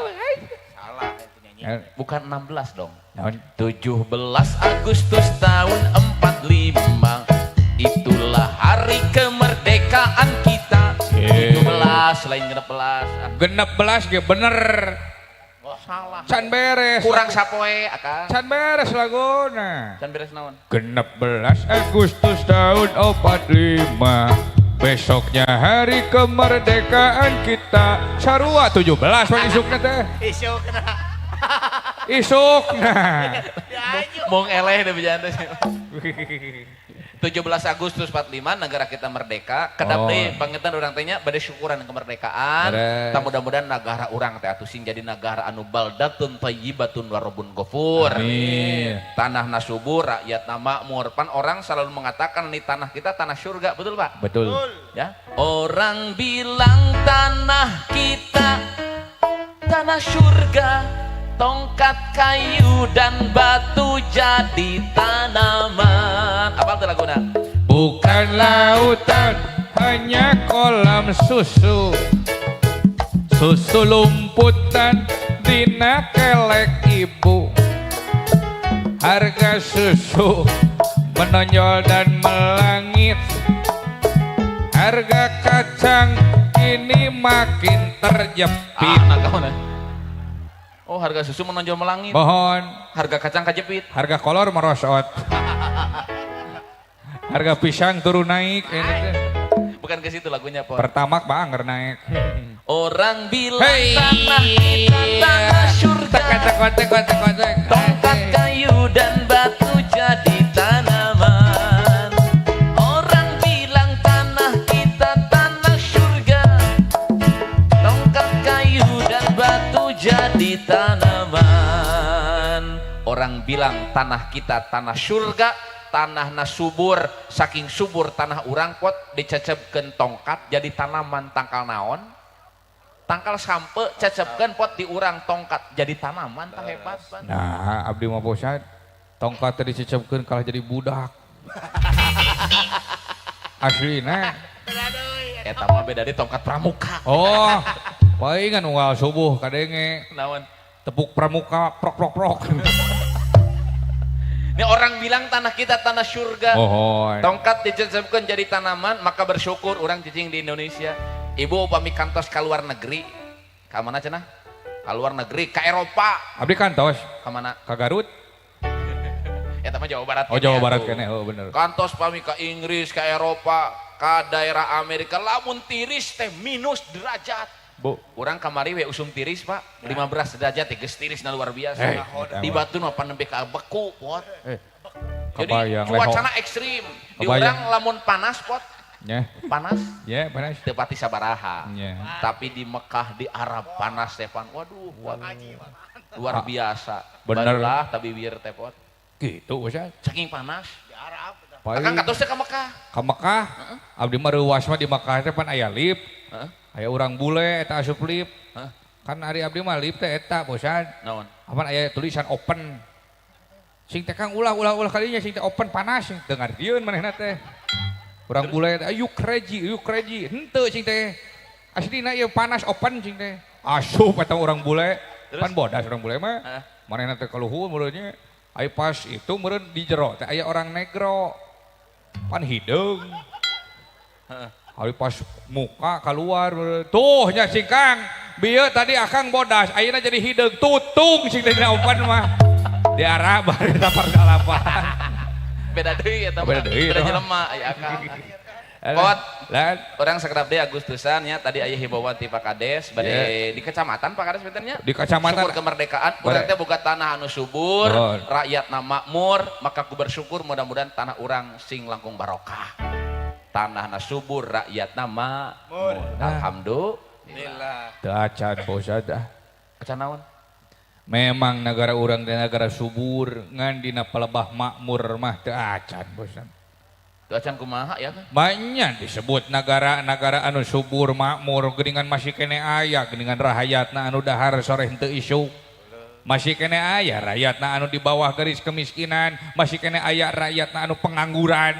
Salah itu nyanyi. Eh, Bukan 16 dong. naon? 17 Agustus tahun 45 itulah hari kemerdekaan kita. Eh. 17 lain 16. Ah, 16 ge bener. salah. Can beres. Kurang sapoe akang. Can beres laguna. Can beres naon? 16 Agustus tahun 45 besoknya hari kemerdekaan kita sarua 17 pan isukna teh Isukna. isukna. Dianyu. Mong eleh deh bejaan teh. 17 Agustus 45 negara kita merdeka. Kedap Oh. deui panginten urang teh nya bade syukuran kemerdekaan. Beres. Tah mudah-mudahan negara urang teh atuh sing jadi negara anu baldatun thayyibatun warabun ghafur. Amin. Tanahna subur, rakyatna makmur. Pan orang selalu mengatakan nih tanah kita tanah surga, betul Pak? Betul. Ya. Orang bilang tanah kita tanah surga, tongkat kayu dan batu jadi tanaman. Apa tuh laguna? Bukan lautan hanya kolam susu susu lumputan dina kelek ibu harga susu menonjol dan melangit harga kacang kini makin terjepit. Ah, nah, kamu nah. Oh, harga susu menonjol melangit. Mohon Harga kacang kajepit. harga kolor merosot harga pisang turun naik ini teh. Bukan ke situ lagunya, Pon. Pertamax banger naik. Orang bilang Hey. tanah kita tanah surga. Tek tek tek tek tek tek. Tongkat kayu dan batu jadi tanaman. Orang bilang tanah kita tanah surga. Tongkat kayu dan batu jadi tanaman. Orang bilang tanah kita tanah surga, tanahna subur, saking subur tanah urang pot dicecepkeun tongkat jadi tanaman tangkal naon? Tangkal sampe cecepkeun pot di urang tongkat jadi tanaman tah hebat pan. Nah, abdi mah bosan tongkat tadi dicecepkeun kalah jadi budak. Aslina. Eta mah beda di tongkat pramuka. Oh, palingan unggal subuh kadenge Naon? tepuk pramuka prok prok prok. Ini orang bilang tanah kita tanah surga. Mohon. Tongkat dicecepkeun jadi tanaman, maka bersyukur orang cicing di Indonesia. Ibu upami kantos ka luar negeri. Ka mana cenah? Ka luar negeri, ka Eropa. Abdi kantos Ka mana? ka Garut. Eta mah Jawa Barat. Oh, Jawa Barat keneh, oh bener. Kantos pami ke Inggris, ke Eropa, ke daerah Amerika, lamun tiris teh minus derajat. Bu. Urang kamari we usum tiris, Pak. 15 derajat teh geus tirisna luar biasa. Eh, di Batu mah pan nembe ka beku, Pot. Jadi Kebayang, cuacana ekstrim. Di Kebayang. urang lamun panas, Pot. Nya. Panas Ya, panas. teu pati sabaraha. Nya. Tapi di Mekah, di Arab panas teh pan. Waduh, Pot. Luar biasa. Bener. Barulah tabibir teh, Pot. Gitu, Ustaz. Saking panas. Di Arab. Paling Akang katos teh ka Mekah. ka Mekah, abdi mah reuwas mah di Mekah teh pan aya lift. Heeh. Aya urang bule eta asup lift. Heeh. Kan ari abdi mah lift teh eta, Ustaz. Naon? Apan aya tulisan open. Sing teh Kang ulah ulah ulah kalinya sing teh open panas sing teu ngartieun manehna teh. Urang bule teh you crazy, you crazy. Henteu sing teh. Aslina ieu panas open sing teh. Asup eta urang bule. Terus? Pan bodas urang bule mah. Heeh. Manehna teh kaluhur meureunnya. Aya pas itu meureun di jero teh aya orang negro. Pan hideung. Heeh. Ari pas muka keluar tuh nya sing Kang. Bieu tadi akang bodas, ayeuna jadi hideung tutung sing teh dina open mah. Di Arab bari sapar-salapan. Beda deui eta mah. Beda deui, Beda eta mah. jelema aya akang. Pot. Lah, Urang sakedap deui Agustusan ya, tadi aya himbauan ti Pak Kades bade di kecamatan Pak Kades punten nya. Di kecamatan. Syukur kemerdekaan, urang Bade. teh boga tanah anu subur, Nuhun. rakyatna makmur, maka ku bersyukur mudah-mudahan tanah urang sing langkung barokah. Tanahna subur, rakyatna makmur. Alhamdulillah. Teu acan Pak Ustad ah. Acan naon? Memang negara urang teh negara subur, ngan dina palebah makmur mah teu acan Pak Ustad. Teu acan kumaha ya kan? Banyak disebut negara-negara anu subur makmur geuningan masih kene aya geuningan rahayatna anu dahar sore henteu isuk. Masih kene aya rakyatna anu di bawah garis kemiskinan, masih kene aya rakyatna anu pengangguran.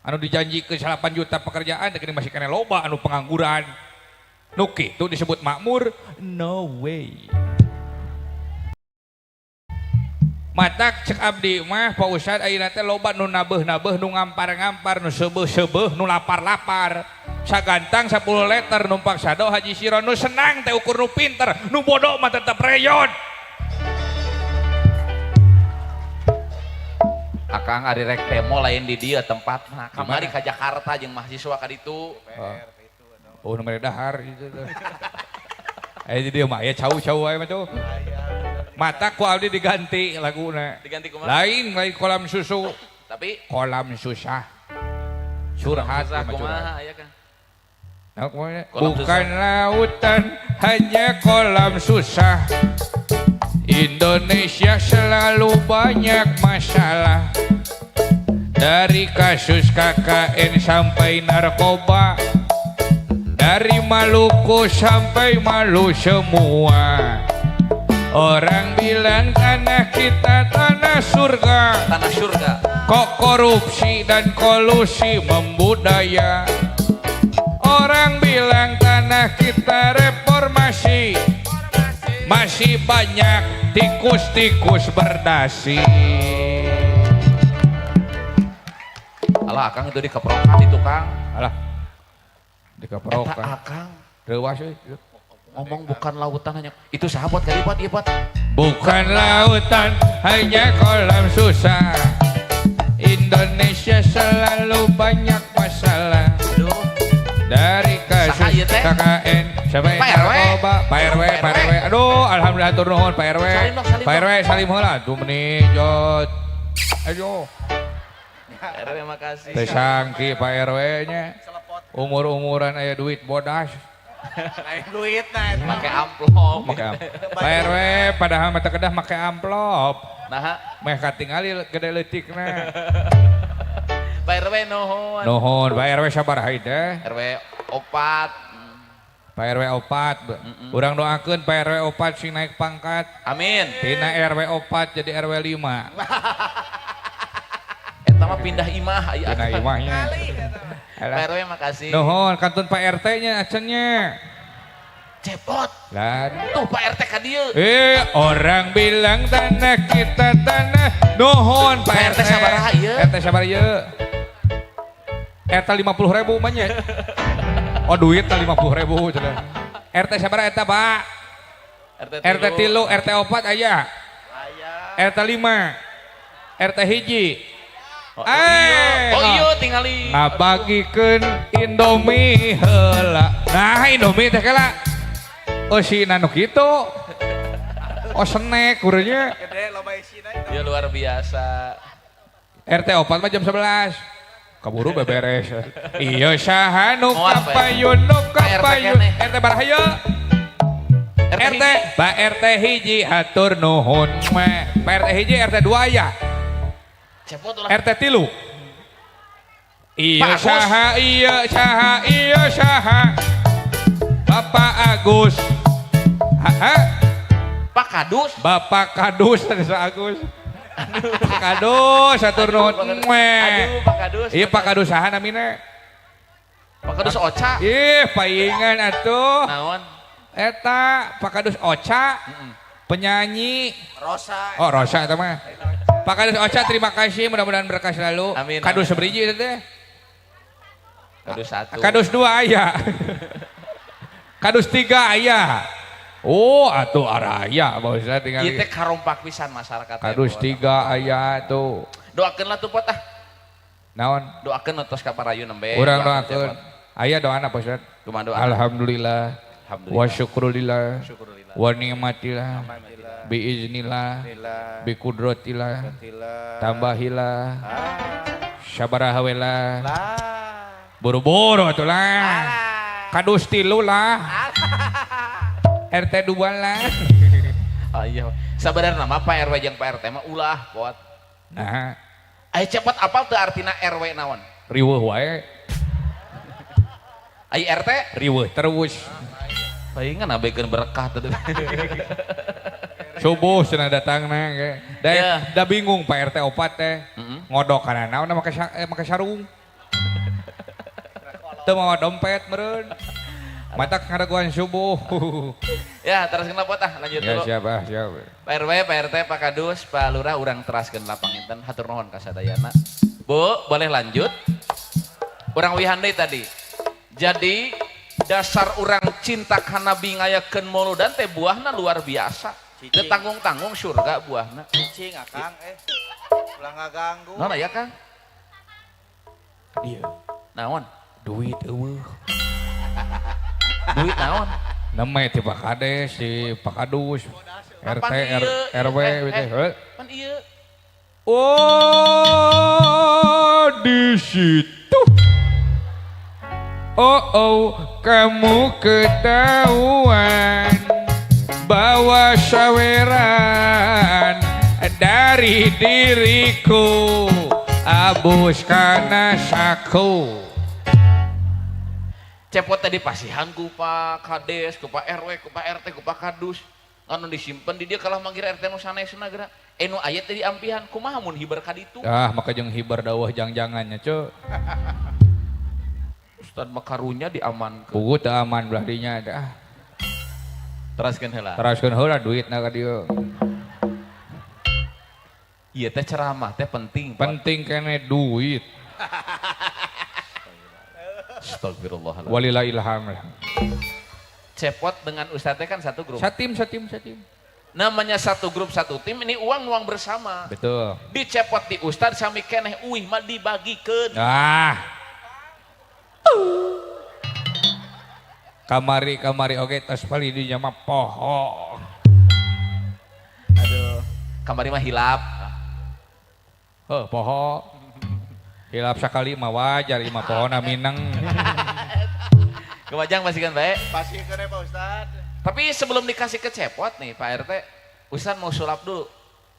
Anu dijanjikeun 8 juta pekerjaan teh geuning masih kene loba anu pengangguran. Nu kitu disebut makmur? No way. Matak cek abdi mah Pak Ustad ayeuna teh loba nu nabeuh-nabeuh nu ngampar-ngampar nu seubeuh-seubeuh nu lapar-lapar. Sagantang 10 liter numpak sado Haji Siro nu senang teh ukur nu pinter nu bodoh mah tetep reyot. Akang ari rek demo lain di dieu tempatna. Kamari Di mana? ka Jakarta jeung mahasiswa ka ditu. Oh, nu mere dahar gitu tuh. Eh di dieu mah aya cau-cau wae mah tuh. Mata ku abdi diganti laguna. Diganti kumaha? Lain lain kolam susu, Tapi kolam susah. Curhat susah ieu mah curhat. kumaha aya kan? Nah, kumaha? Kolam Bukan susah. lautan, hanya kolam susah. Indonesia selalu banyak masalah. Dari kasus KKN sampai narkoba, dari Maluku sampai Malu semua. Orang bilang tanah kita tanah surga, Tanah surga. kok korupsi dan kolusi membudaya. Orang bilang tanah kita reformasi, masih banyak tikus-tikus berdasi. Alah akang itu dikeprokan itu Kang. Alah, Eta dikeprokan. akang Reuwas euy. ngomong bukan lautan hanya itu sahabat kali pot ieu pot. Bukan lautan, hanya kolam susah. Indonesia selalu banyak masalah. Aduh. Dari kasus Saha ieu teh? KKN sampai Pak RW. narkoba, Pak RW, Pak RW. Aduh, alhamdulillah tur nuhun Pak RW. Salim dong, salim Pak dong. RW salim heula tuh meni jod. Aduh, RW makasih. teu sangki Pak RW nya. Umur-umuran aya duit bodas. Lain duit nah eta. Pakai amplop. Make amplop. Pak RW padahal mata kedah make amplop. Nah, Meh katingali gede leutikna. Pak RW nuhun. Nuhun, Pak RW sabaraha ieu teh? RW 4. Pak RW 4. Urang doakeun Pak RW 4 sing naik pangkat. Amin. Tina RW 4 jadi RW 5. Eta mah pindah imah aya. Tina imahnya. Pak RW makasih. Nuhun, kantun Pak RT nya acennya. Cepot. Lah. Tuh Pak RT ka dieu. Orang bilang tanah kita tanah. Nuhun Pak Pak RT RT. sabaraha ieu? RT sabaraha ieu? RT 50.000 mah nya. Oh duit 50.000 cenah. RT sabaraha eta Pak? RT RT 3, RT 4 aya. Aya. RT 5. RT hiji. Oh, Eh, oh iya tingali. Ngabagikeun Indomie heula. Nah, Indomie teh kela. Eusina nu kitu. Oh snack urangnya. Gede loba isina itu. Ya luar biasa. RT 4 mah jam 11. Kaburu beberes. Iya saha nu kapayun nu kapayun. RT Barahaya. RT Pak RT hiji hatur nuhun. Pak RT hiji RT 2 ya. Cepot ulah. RT 3. Iya saha iya saha iya saha. Bapak Agus. Ha? Pak Kadus. Bapak Kadus tadi Agus. Pak Kadus hatur nuhun. Aduh Pak Kadus. Iya Pak Kadus saha namina? Pak Kadus Oca. Ih paingan atuh. Naon? Eta Pak Kadus Oca. Penyanyi Rosa. Oh Rosa eta mah. Pak Kadus Oca terima kasih, mudah-mudahan berkah selalu. Amin. Kadus seberiji itu teh? Kadus 1. Kadus 2 aya. Kadus 3 aya. Oh atuh araya Pak Ustad tinggal. Ieu teh karompak pisan masyarakat. Kadus 3 aya tuh. Doakeun lah tuh pot ah. Naon? Doakeun tos ka parayu nembe. Urang doakeun. Aya doana Pak Ustad. Kumaha doa? Alhamdulillah. Alhamdulillah. Wa syukrulillah. Syukrulillah. Wa ni'matillah. Biiznillah. Bi kudratillah. Tambahilah. Sabaraha we lah. Buru-buru atuh lah. Kadus 3 lah. RT 2 lah. Oh iya. Sabenerna mah Pak RW jeung Pak RT mah ulah pot. Nah. Aya cepot apal teu artina RW naon? Riweuh wae. Aya RT? Riweuh terus. Palingan abekeun berkah teh. Subuh cenah datangna ge. Da bingung Pak RT 4 teh. Ngodok kana naon make sarung. Teu mawa dompet meureun. Mata ngadaguan subuh. Ya, teraskeun lah pot ah, lanjut ya, dulu. Siap ah, siap. Pak RW, Pak RT, Pak Kadus, Pak Lurah urang teraskeun lapang inten hatur nuhun ka sadayana. Bu, boleh lanjut? Urang wihan deui tadi. Jadi dasar urang cinta ka Nabi ngayakeun muludan teh buahna luar biasa. Teu tanggung-tanggung surga buahna. Cicing akang ulah ngaganggu. Naon aya Kang? Iya. Naon? Duit eueuh. Duit naon? Neme ti Pak Kades, ti Pak Kadus, RT, RW gitu. Pan ieu. Oh, di situ. Oh, oh, kamu ketahuan bawa saweran dari diriku, abus kana saku. Cepot tadi pasihan ku Pak Kades, ku Pak RW, ku Pak RT, ku Pak Kadus. Anu disimpen di dia kalah manggil RT nu sanesna geura. Nu aya teh diampihan kumaha mun hiber ka ditu? Ah, maka jeung hiber dawah jang-jangannya, ceu. Ustad mah karunya diamankeun. Puguh teu aman belah dinya teh ah. Teraskeun heula. Teraskeun heula duitna ka dieu. Ieu teh ceramah teh penting. Penting kene duit. Astagfirullahaladzim. Walillah ilham. Cepot dengan ustadznya kan satu grup. Satim. Namanya satu grup satu tim, ini uang bersama. Betul. Dicepot di ustadz sami keneh uih mah dibagikeun. Ah. Kamari oge tos pali dinya mah poho. Aduh, kamari mah hilap. Heuh, poho. Hilap sakali mah wajar imah pohona mineng. Kewajang pastikan baik. Pasihkeun Pak Ustad. Tapi sebelum dikasih ke cepot nih Pak RT, Ustad mau sulap dulu.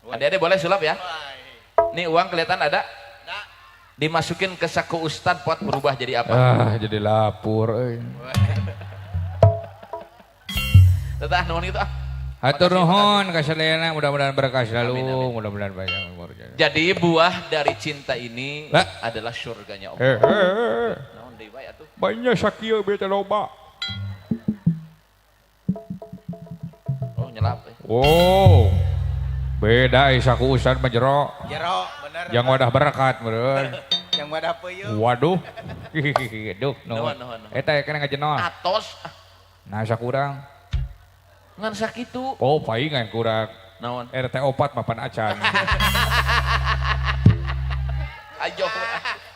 Adik-adik boleh sulap ya? Nih uang kelihatan ada? Dimasukin ke saku Ustad pot berubah jadi apa? Ah, jadi lapur euy. Tetah nuhun itu ah. Hatur nuhun ka sadayana, mudah-mudahan berkah selalu, mudah-mudahan banyak umur. Jadi buah dari cinta ini adalah surganya Allah. Naon deui bae atuh? Banyak sakieu beta loba. Oh, nyelap. Oh. Beda saku Ustad mah jero. Jero, bener. Yang wadah berkat meureun. Yang wadah peuyeum. Waduh. Duh, nuhun. Eta kana ngajenol. Atos. Nah, sakurang. Ngan sakitu. Oh, paingan kurang. Naon? RT 4 mapan acan.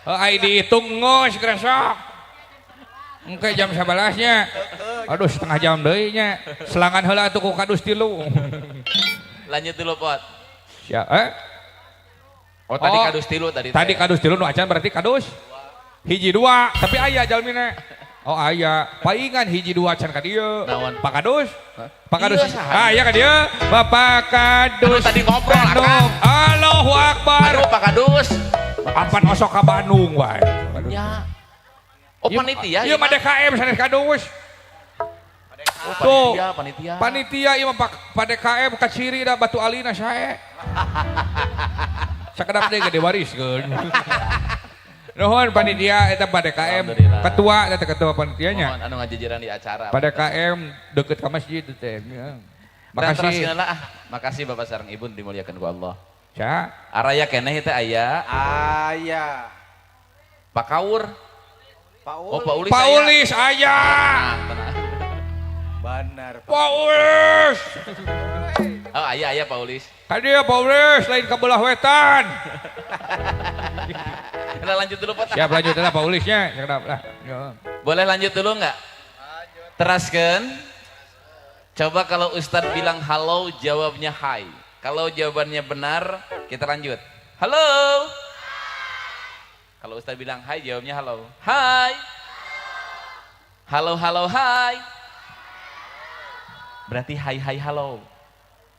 Heuh, ai dihitung geus gresok. Engke jam 11 nya. Aduh, setengah jam deui nya. Selangan heula atuh ku kadus tilu. Lanjut dulu, Pot. Siap, eh? Oh, tadi Oh, kadus tilu tadi. Tadi teh. Kadus tilu nu acan berarti kadus hiji dua, tapi aya jalmina. Oh, aya. Paingan hiji dua can ka dieu. Naon? Pak Kadus. Pak Kadus. Iya, saha? Ah, iya ka dieu. Bapak Kadus. Anu tadi ngobrol, Bandung. Akang. Allahu Akbar. Aduh, Pak Kadus. Apan osok ka Bandung wae. Ya. Oh, panitia. Ieu mah DKM sanes kadus. Oh, Tuh. panitia, panitia. Panitia ieu mah Pak DKM kaciri da batu alina sae. Sakedap deui gede wariskeun. Nuhun panitia eta Pak DKM. Alhamdulillah. Ketua eta ketua panitianya. Mohon anu ngajajaran di acara. Pak DKM deket ka masjid teh. Ya. Makasih. Makasih. Lah, ah. Makasih Bapak sareng Ibu dimuliakan ku Allah. Ca. Araya keneh teh aya. Aya. Pak Kaur. Pak Oh, Pak Ulis. Pak aya. Ulis aya. Tenang, tenang. Benar. Pak Ulis. Oh, aya aya Pak Ulis. Ka dieu Pak Ulis lain ka belah wetan. Nah, lanjut dulu, Pak. Siap, lanjut lah Pak Ulisnya. Siap lah. Ya. Boleh lanjut dulu nggak? Teraskan. Coba kalau Ustadz bilang halo, jawabnya hai. Kalau jawabannya benar, kita lanjut. Halo. Kalau Ustadz bilang hai, jawabnya halo. Hai. Halo, halo, hai. Berarti hai, hai, halo.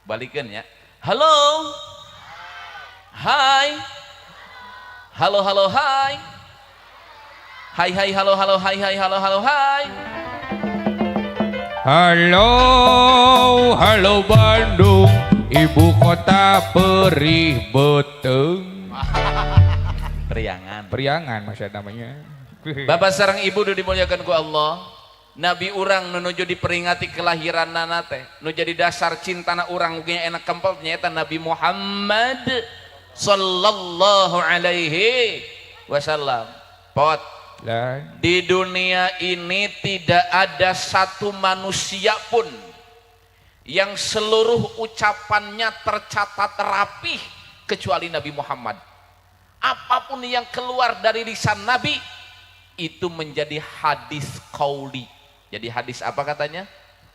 Balikan ya. Halo. Hai. Halo, halo, hai. Hai, hai, halo, halo, hai, hai, halo, halo, hai. Halo, halo Bandung, ibu kota perih beuteung. Priangan. Priangan masa namanya. Bapak sareng Ibu nu dimuliakan ku Allah. Nabi urang nu nuju diperingati kelahiran nana teh, nu jadi dasar cintana urang ugi enak kempel nyaeta Nabi Muhammad sallallahu alaihi wasallam. Pot, Lah, di dunia ini tidak ada satu manusia pun yang seluruh ucapannya tercatat rapih kecuali Nabi Muhammad. Apapun yang keluar dari lisan Nabi itu menjadi hadis kauli. Jadi hadis apa katanya?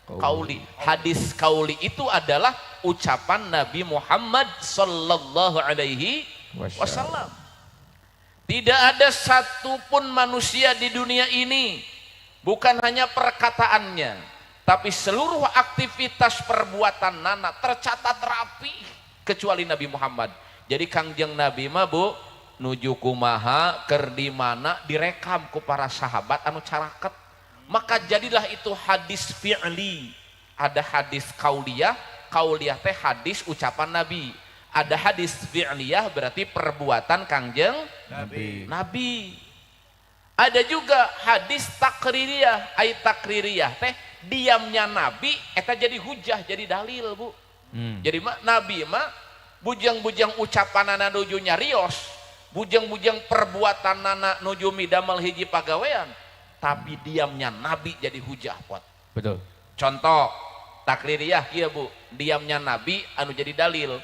Kauli. Hadis kauli itu adalah ucapan Nabi Muhammad sallallahu alaihi wasallam. Tidak ada satupun manusia di dunia ini, bukan hanya perkataannya, tapi seluruh aktivitas perbuatan nana tercatat rapi kecuali Nabi Muhammad. Jadi Kangjeng Nabi mah, Bu, nuju kumaha, ker di mana direkam ku para sahabat anu caraket. Maka jadilah itu hadis fi'li. Ada hadis kauliyah, kauliyah teh hadis ucapan Nabi. Ada hadis fi'liyah berarti perbuatan Kangjeng Nabi. Nabi. Ada juga hadis takririyah, ai takririyah teh diamnya Nabi eta jadi hujah, jadi dalil, Bu. Jadi mah Nabi mah bujang-bujang ucapanana nuju nyarios, bujang-bujang perbuatanana nuju midamel hiji pagawean, tapi diamnya Nabi jadi hujah, pot. Betul. Contoh takririyah kieu, Bu, diamnya Nabi anu jadi dalil.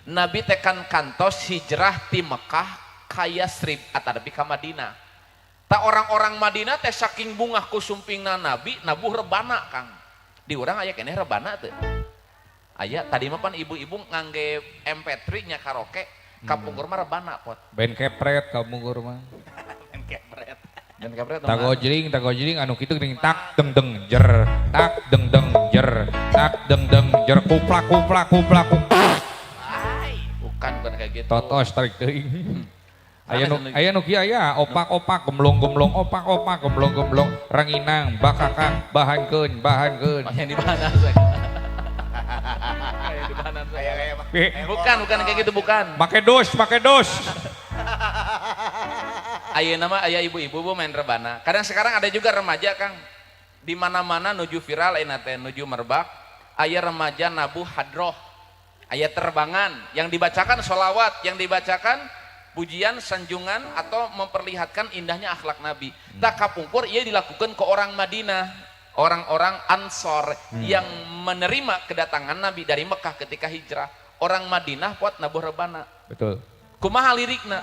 Nabi tekan kantos hijrah ti Mekah ka Yasrib atanapi ka Madinah. Tak orang-orang Madinah teh saking bungah ku sumpingna Nabi nabuh rebana, Kang. Di urang aya keneh rebana teu? Aya, tadi mah pan ibu-ibu ngangge MP3 nya karaoke, kapungkur mah rebana, pot. Ben kepret kapungkur mah. Kepret. Ben kepret. Tagojling, tagojling anu kitu geuning tak deng deng jer, tak deng deng jer, tak deng deng jer, kuplak kuplak kuplak kuplak. Bukan, bukan kayak gitu. Totos tarik teuing. Aya nu aya nu kieu aya opak-opak gemblong-gemblong opak-opak gemblong-gemblong ranginang bakakang bahankeun bahankeun. Oh, yang di mana saya? Yang di mana saya? Kayak Bukan, bukan kayak gitu, bukan. Make dos, make dos. Aya nama aya ibu-ibu, Bu, main rebana. Kadang sekarang ada juga remaja, Kang. Di mana-mana nuju viral ayeuna teh nuju merebak. Aya remaja nabuh hadroh. Aya terbangan yang dibacakan solawat, yang dibacakan pujian, sanjungan atau memperlihatkan indahnya akhlak Nabi. Tak kapungkur ia dilakukan ke orang Madinah, orang-orang Ansor yang menerima kedatangan Nabi dari Mekah ketika hijrah. Orang Madinah buat nabuh rebana. Betul. Kumaha lirikna?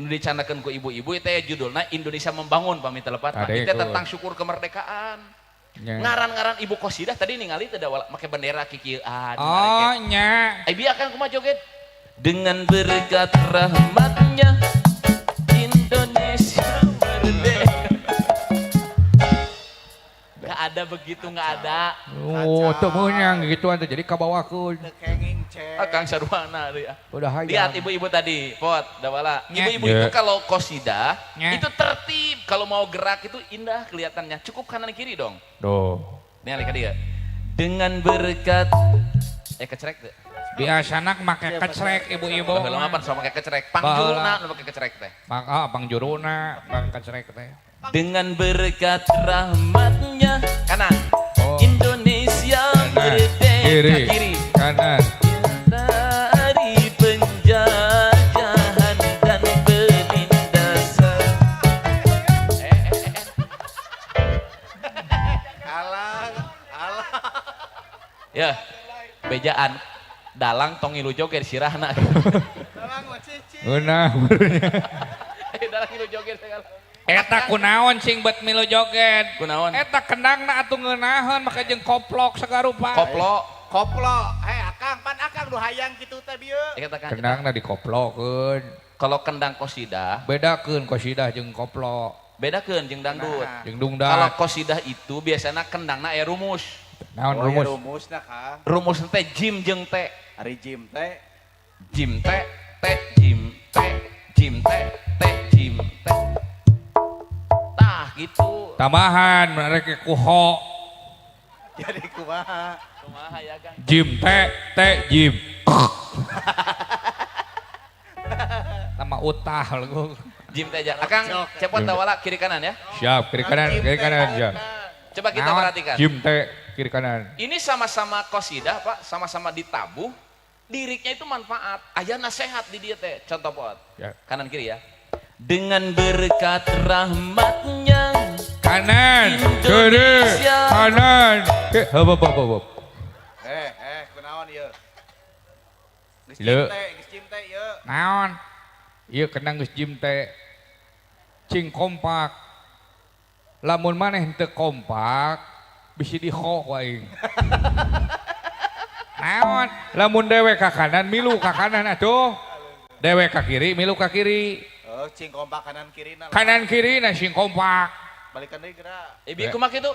Nu dicandakeun ku ibu-ibu teh judulna Indonesia Membangun pami teu lepat. Ada Itu itu. Tentang syukur kemerdekaan. Nya. Ngaran-ngaran ibu kosidah tadi ningali teu da make bendera kikieuan. Oh, nya. Ai bieu kan kumaha joget? Dengan berkat rahmatnya Indonesia merdeka. Gak ada begitu, gak ada. Oh, teu meunang gituan teh jadi kabawakeun. Teu kenging cek. Akang sarwana deui ah. Udah hayang. Lihat ibu-ibu tadi, pot, dawala. Nya. Ibu-ibu Ya. itu kalau kosidah, Nya. itu tertib. Kalau mau gerak itu indah kelihatannya. Cukup kanan kiri dong. Duh. Nih alih ka dia. Dengan berkat kecrek teh. Biasana make kecrek ibu-ibu. Baheula mah pan sama make kecrek. Pangjuruna nu make kecrek teh. Mang ah pangjuruna make kecrek teh. Dengan berkat rahmatnya kanan. Oh. Indonesia Kanan, merdeka kiri, kiri. Kanan. Dari penjajahan dan penindasan. Alah, alah. Ya, bejaan dalang tong ngilu joget sirahna. Dalang mah cicing. Ngeunah beurnya. Dalang ngilu joget segala. Eta kunaon sing bet milu joget? Kunaon? Eta kendangna atuh ngeunaheun make jeung koplok sagarupa. Koplo. Koplo. Hei akang, pan akang nu hayang kitu teh bieu. Ya, katakan. Kendangna dikoplokeun. Kalau kendang kosidah, Bedakeun kosidah jeung koplo. Bedakeun jeung dangdut. Nah. Jeung Kalau dungdat. kosidah itu biasanya kendangna aya rumus. Naon Oh, rumus? iya, rumusna Kang. Rumus teh jim jeung te. Ari jim teh. Jim te, te jim te, jim te, te jim te. Tah gitu. Tambahan mereka kuho. Jadi kumaha? Kumaha ya Kang? Jim te te jim. Sama utah lu. Jim teh aja. Akang cepot tawala kiri kanan ya. Siap, kiri kanan, siap. Coba kita Naon? perhatikan. Jim te kiri kanan. Ini sama-sama kosidah Pak, sama-sama ditabuh. Liriknya itu manfaat. Aya nasehat di dia teh. Contoh pot. Ya. Kanan kiri ya. Dengan berkat rahmatnya Kanan, kiri, Indonesia. kanan. Hop, hop, hop, hop. Eh, kunaon ieu? Geus Leu. jim teh, geus jim teh ieu. Naon? Ieu kendang geus jim teh. Cing kompak. Lamun maneh henteu kompak, bisi diho ku aing. Naon? Lamun dewek ka kanan, milu ka kanan atuh. Dewek ka kiri, milu ka kiri. Oh, cing kompak kanan kirina. Kanan kiri na sing kompak. Balikan deui geura. Ibu kumaha kitu?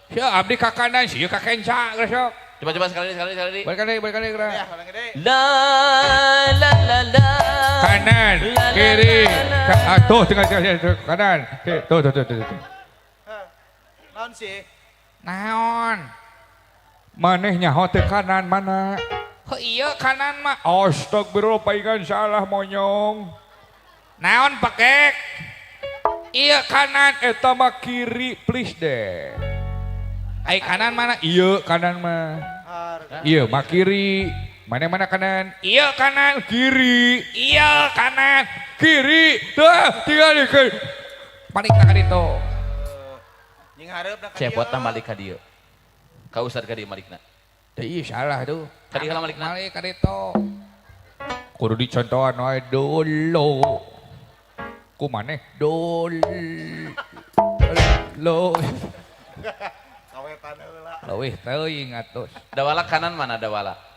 Sia abdi ka kanan, sia ka kenca geus sok. Coba coba sekali sekali sekali. Balikan deui, balikan deui geura. Ya, urang gede. La la la la. Kanan, La, la, kiri, la, la, ah, tuh tinggal tinggal tinggal, kanan, kiri, tuh tuh tuh tuh. Tuh. Hah. Naon sih? Naon? Maneh nyaho teh kanan mana? Heuh iya kanan mah. Astagfirullah paingan salah monyong. Naon pakek? Iya kanan eta mah kiri please deh. Ai kanan mana? Iya kanan mah. Harga. Iya mah kiri. Mana mana kanan? Iya kanan, kiri. Iya kanan, kiri. Tuh, tinggal di kiri. Balik ka ditu. Nying hareup na ka Cepot dieu. tah malik ka dieu. Ka ustad ka dieu malikna. Teu iya salah tuh. Ka dieu heula malikna. Malik ka ditu. Kudu dicontohan wae dulu. Ku maneh dulu. Lo. Kawetan heula. Leuwih teuing atuh. Dawala kanan mana dawala?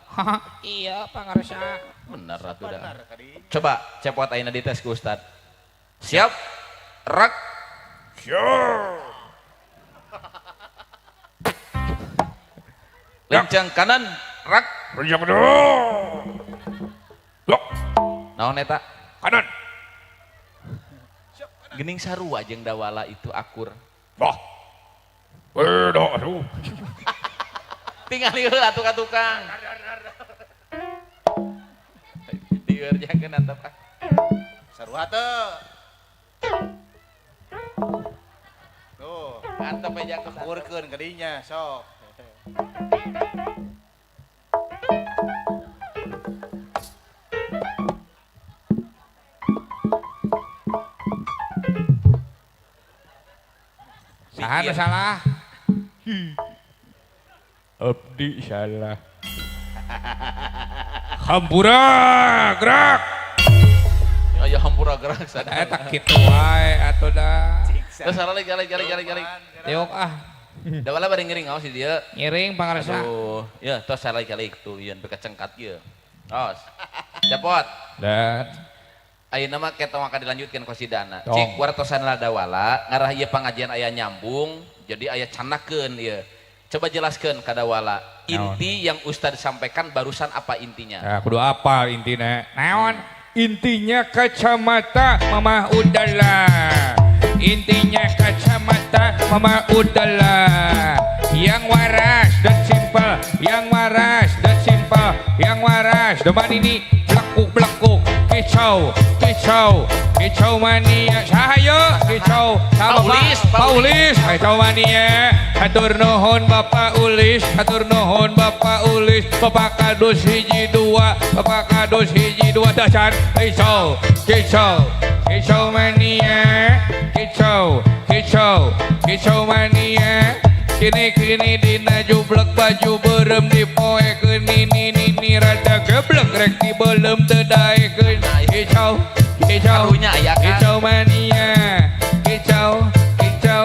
Iya pangarsa. Bener atuh dah. Bener ka dieu. Coba cepot ayeuna dites ku ustad. Siap? Rak. Siap. Lencang kanan, rak. Lencang kanan. Lok. Naon eta? Kanan. Gening sarua jeung dawala itu akur. Wah. Beda aduh. Tinggal heula atuh ka tukang. Dieureurjakeun antep ah. Sarua teu. Tuh, Antep aja ke akurkeun ka dinya sok. Saha nu salah? Abdi salah. Hampura, gerak. Ayo. Dihampura gerak sadaya. Eta kitu wae atuh da. Terus salah lagi lagi lagi lagi lagi. Tiok ah. Da wala bari ngiring awas di dieu. Ngiring pangarsa. Aduh, ya tos salah lagi lagi tuh ieu bekecengkat ieu. Tos. Cepot. Dan ayeuna mah kita maka dilanjutkan qasidana. Tong. Cik wartosan ladawala ngarah ieu pangajian aya nyambung, jadi aya canakeun ieu. Coba jelaskeun kadawala. Inti yang Ustad sampaikan barusan apa intinya? Ya, kudu apa intinya? Naon? Intinya kacamata mama udahlah. Intinya kacamata mama udahlah. Yang waras dan simple, yang waras dan simple, yang waras. Depan ini belekuk-belekuk, kicau, kicau, kicau mania. Sahayo, kicau. Sama Paulis, Pak Paulis, kicau mania. Hatur nuhun Bapak Ulis, hatur nuhun Bapak Ulis. Bapak kadus hiji dua, Bapak kadus hiji dua dacan. Kicau, kicau, kicau mania. Kicau, kicau, kicau mania. Kini kini dina jublek baju berem dipoekeun nini nini rada geblek rek dibelem teu daekeun. Kicau, kicau, Karunya aya kan? Kicau mania. Kicau, kicau,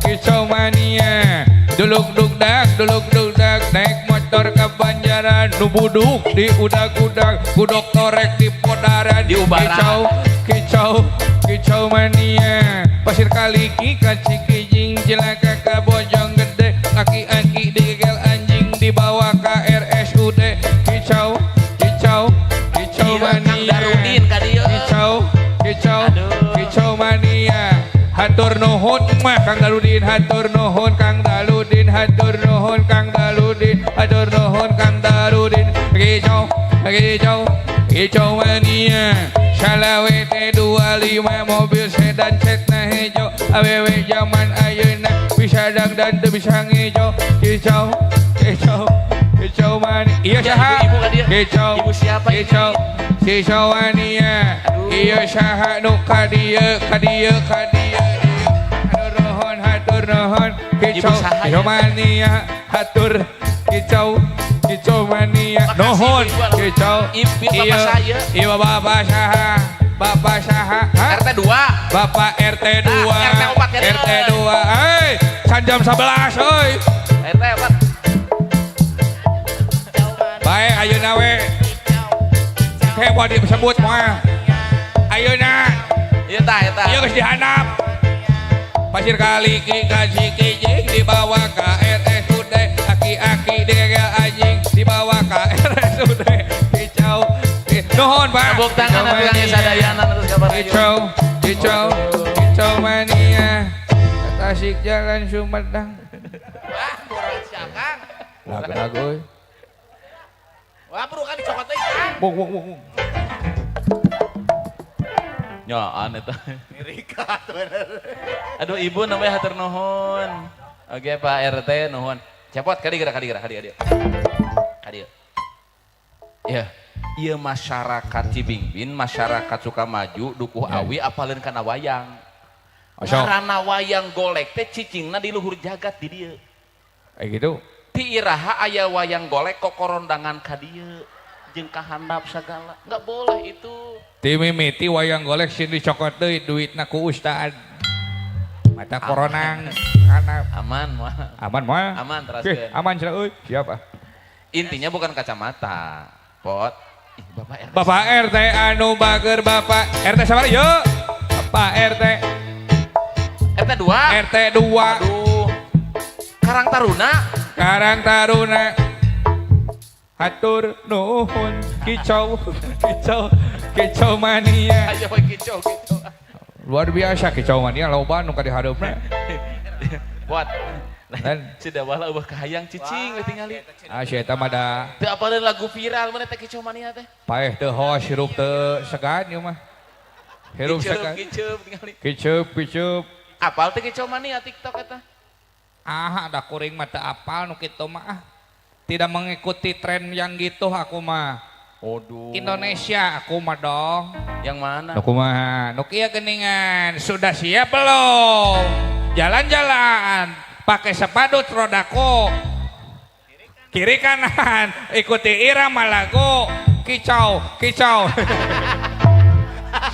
kicau mania. Duluk duk dak, duluk duk dak, naik motor ke Banjaran, nu buduk di udag-udag, budok torek di podaran. Di Ubaran. Kicau, kicau, kicau mania. Pasir kaliki ka Cikijing, cilaka ka Bojong Gede, aki-aki digegel anjing dibawa ka RSUD. Kicau, kicau, kicau Iya, Kang mania. Darudin ka dieu. Kicau, kicau, Aduh. Kicau mania. Hatur nuhun mah Kang Darudin, hatur nuhun Kang Darudin, hatur nuhun Kang Darudin, hatur nuhun Kang Darudin. Kicau, kicau, kicau mania. Salawe T25 mobil sedan catna hejo, awewe zaman ayeuna bisa dangdan teu bisa ngejo. Kicau, kicau, kicau mania. Iya Ya, saha? ibu-ibu ka dieu. Kicau. Ibu siapa ini? Kicau. Kicau mania. Aduh. Iya saha nu ka dieu, ka dieu, ka dieu. Hatur nuhun, hatur nuhun. Kicau, Ibu saha kicau ya? Mania. Hatur kicau, kicau mania. Makasih, Nuhun, ibu-ibu. Kicau. Ibu, bapak Iya. saya. Iya bapak saha? Bapak saha? Hah? RT 2. Bapak RT 2. Ah, RT 4 ya, RT 2. Hei, can jam 11 euy. RT 4. Baik ayeuna we. Kayak mau disebut mah. Ayeuna Iya tah eta. ieu geus dihandap. Pasir kali ki ka Cikijing dibawa ka RSUD, aki-aki digegel anjing dibawa ka RSUD. Kicau. Nuhun, Pak. Tepuk tangan Kicau atuh Kang mania. Sadayana terus kabar ayo. Kicau, kicau, kicau mania. Tasik jalan Sumedang. Wah, kurang sia Kang. Lagu-lagu euy. Wah, bro kan dicokot deui Kang. Bung bung bung. Bung. Nyaan eta. Ngirikat bener. Aduh ibu namanya hatur nuhun. Oke Pak RT nuhun. Cepot kali gerak kali gerak kali kali. Kali. Ya, ieu masyarakat Cibingbin, masyarakat Sukamaju, Dukuh Awi apaleun kana wayang. Osok. Ngaranna wayang golek teh cicingna di luhur jagat di dieu. Kayak gitu. Ti iraha aya wayang golek kokorondangan ka dieu jeung ka handap sagala. Enggak boleh itu. Ti mimiti wayang golek sieun dicokot deui duitna ku ustad. Mata koronang kana Aman mah. Aman mah. Aman, Oke, teraskeun. aman cenah euy. Siap ah. Intinya bukan kacamata. Pot. Ih, Bapak RT. Bapak RT anu bager Bapak RT sabar yuk. Bapak RT RT 2. RT 2 Aduh. Karang Taruna. Karang Taruna. Hatur nuhun kicau kicau kicau mania. Ayo kicau kicau. Luar biasa kicau mania loba nu ka dihareupna. Pot. Dan Sudah wala eueuh kahayang cicing we tingali. Ah si eta mah da Teu apaleun lagu viral mana teh kicau mania teh. Paeh teu hos hirup teu segan ieu mah. Hirup Kiceup segan. kiceup tingali. Kiceup kiceup. Apal teh kicau mania TikTok eta. Ah, ada kuring mah teu apal nu kitu mah ah. Tidak mengikuti tren yang gitu aku mah. Waduh. Indonesia aku mah dong. Yang mana? Nu kumaha? Nu kieu geuningan. Sudah siap belum? Jalan-jalan pakai sepatu rodako. Kiri kanan ikuti irama lagu kicau kicau.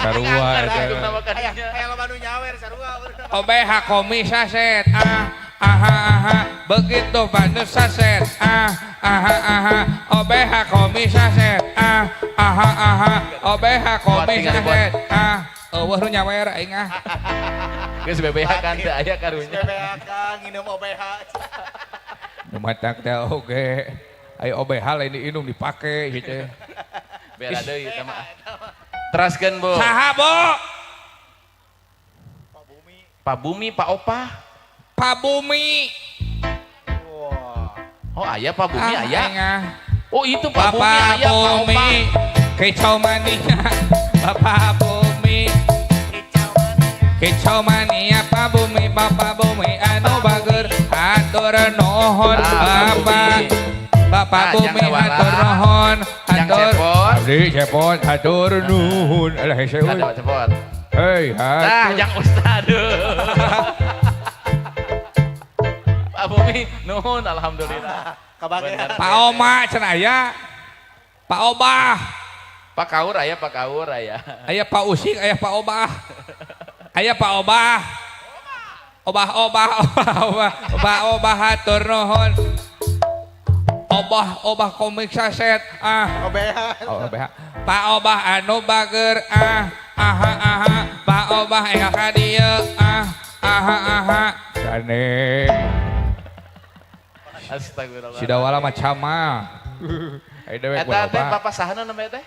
Sarua eta. Nama kadinya. Aya loba nu nyawer sarua. OBH komi saset ah aha aha begitu bandel saset ah aha aha OBH komi saset ah aha aha OBH komi saset ah eueuh nu nyawer aing ah. Geus BBH kan teu aya karunya. BBH nginum OBH. Nu matak teh oge aya OBH lain diinum dipake gitu. Beda deui eta mah. Teraskeun, Bu. Saha, Bu? Pak Bumi. Pak Bumi, Pak Opah. Pak Bumi. Wah. Oh, aya Pak Bumi Ah, aya. aing ah. Oh, itu Pak Bumi Bapak aya, Pak Bumi Opah. kicau mania. Bapak Bumi kicau mania. Pak Bumi, Bapak Bumi anu bager hatur nuhun. Ah, Pak Bapak Bumi. Bapak Ah, Bumi jangan hatur wala. nuhun Jang hatur cepot. Abdi cepot hatur nuhun alah hese euy. Ada cepot. Hei Nah, hatur. jang ustad. Pak Bumi, nuhun alhamdulillah. Kabagean. Pak Oma cenah aya. Pak Obah. Pak Kaur aya, Pak Kaur aya. Aya Pak Usik, aya Pak Obah. Aya Pak Obah. Obah obah obah obah obah obah hatur nuhun. Obah obah komik saset ah. OBH. Oh, OBH. Pak Obah anu bager ah aha aha Pak Obah aya ka dieu ah aha aha Gane. Astagfirullah. Sidawala mah camah. Ayo dewek Eta teh Obah. Bapak saha nu namanya teh?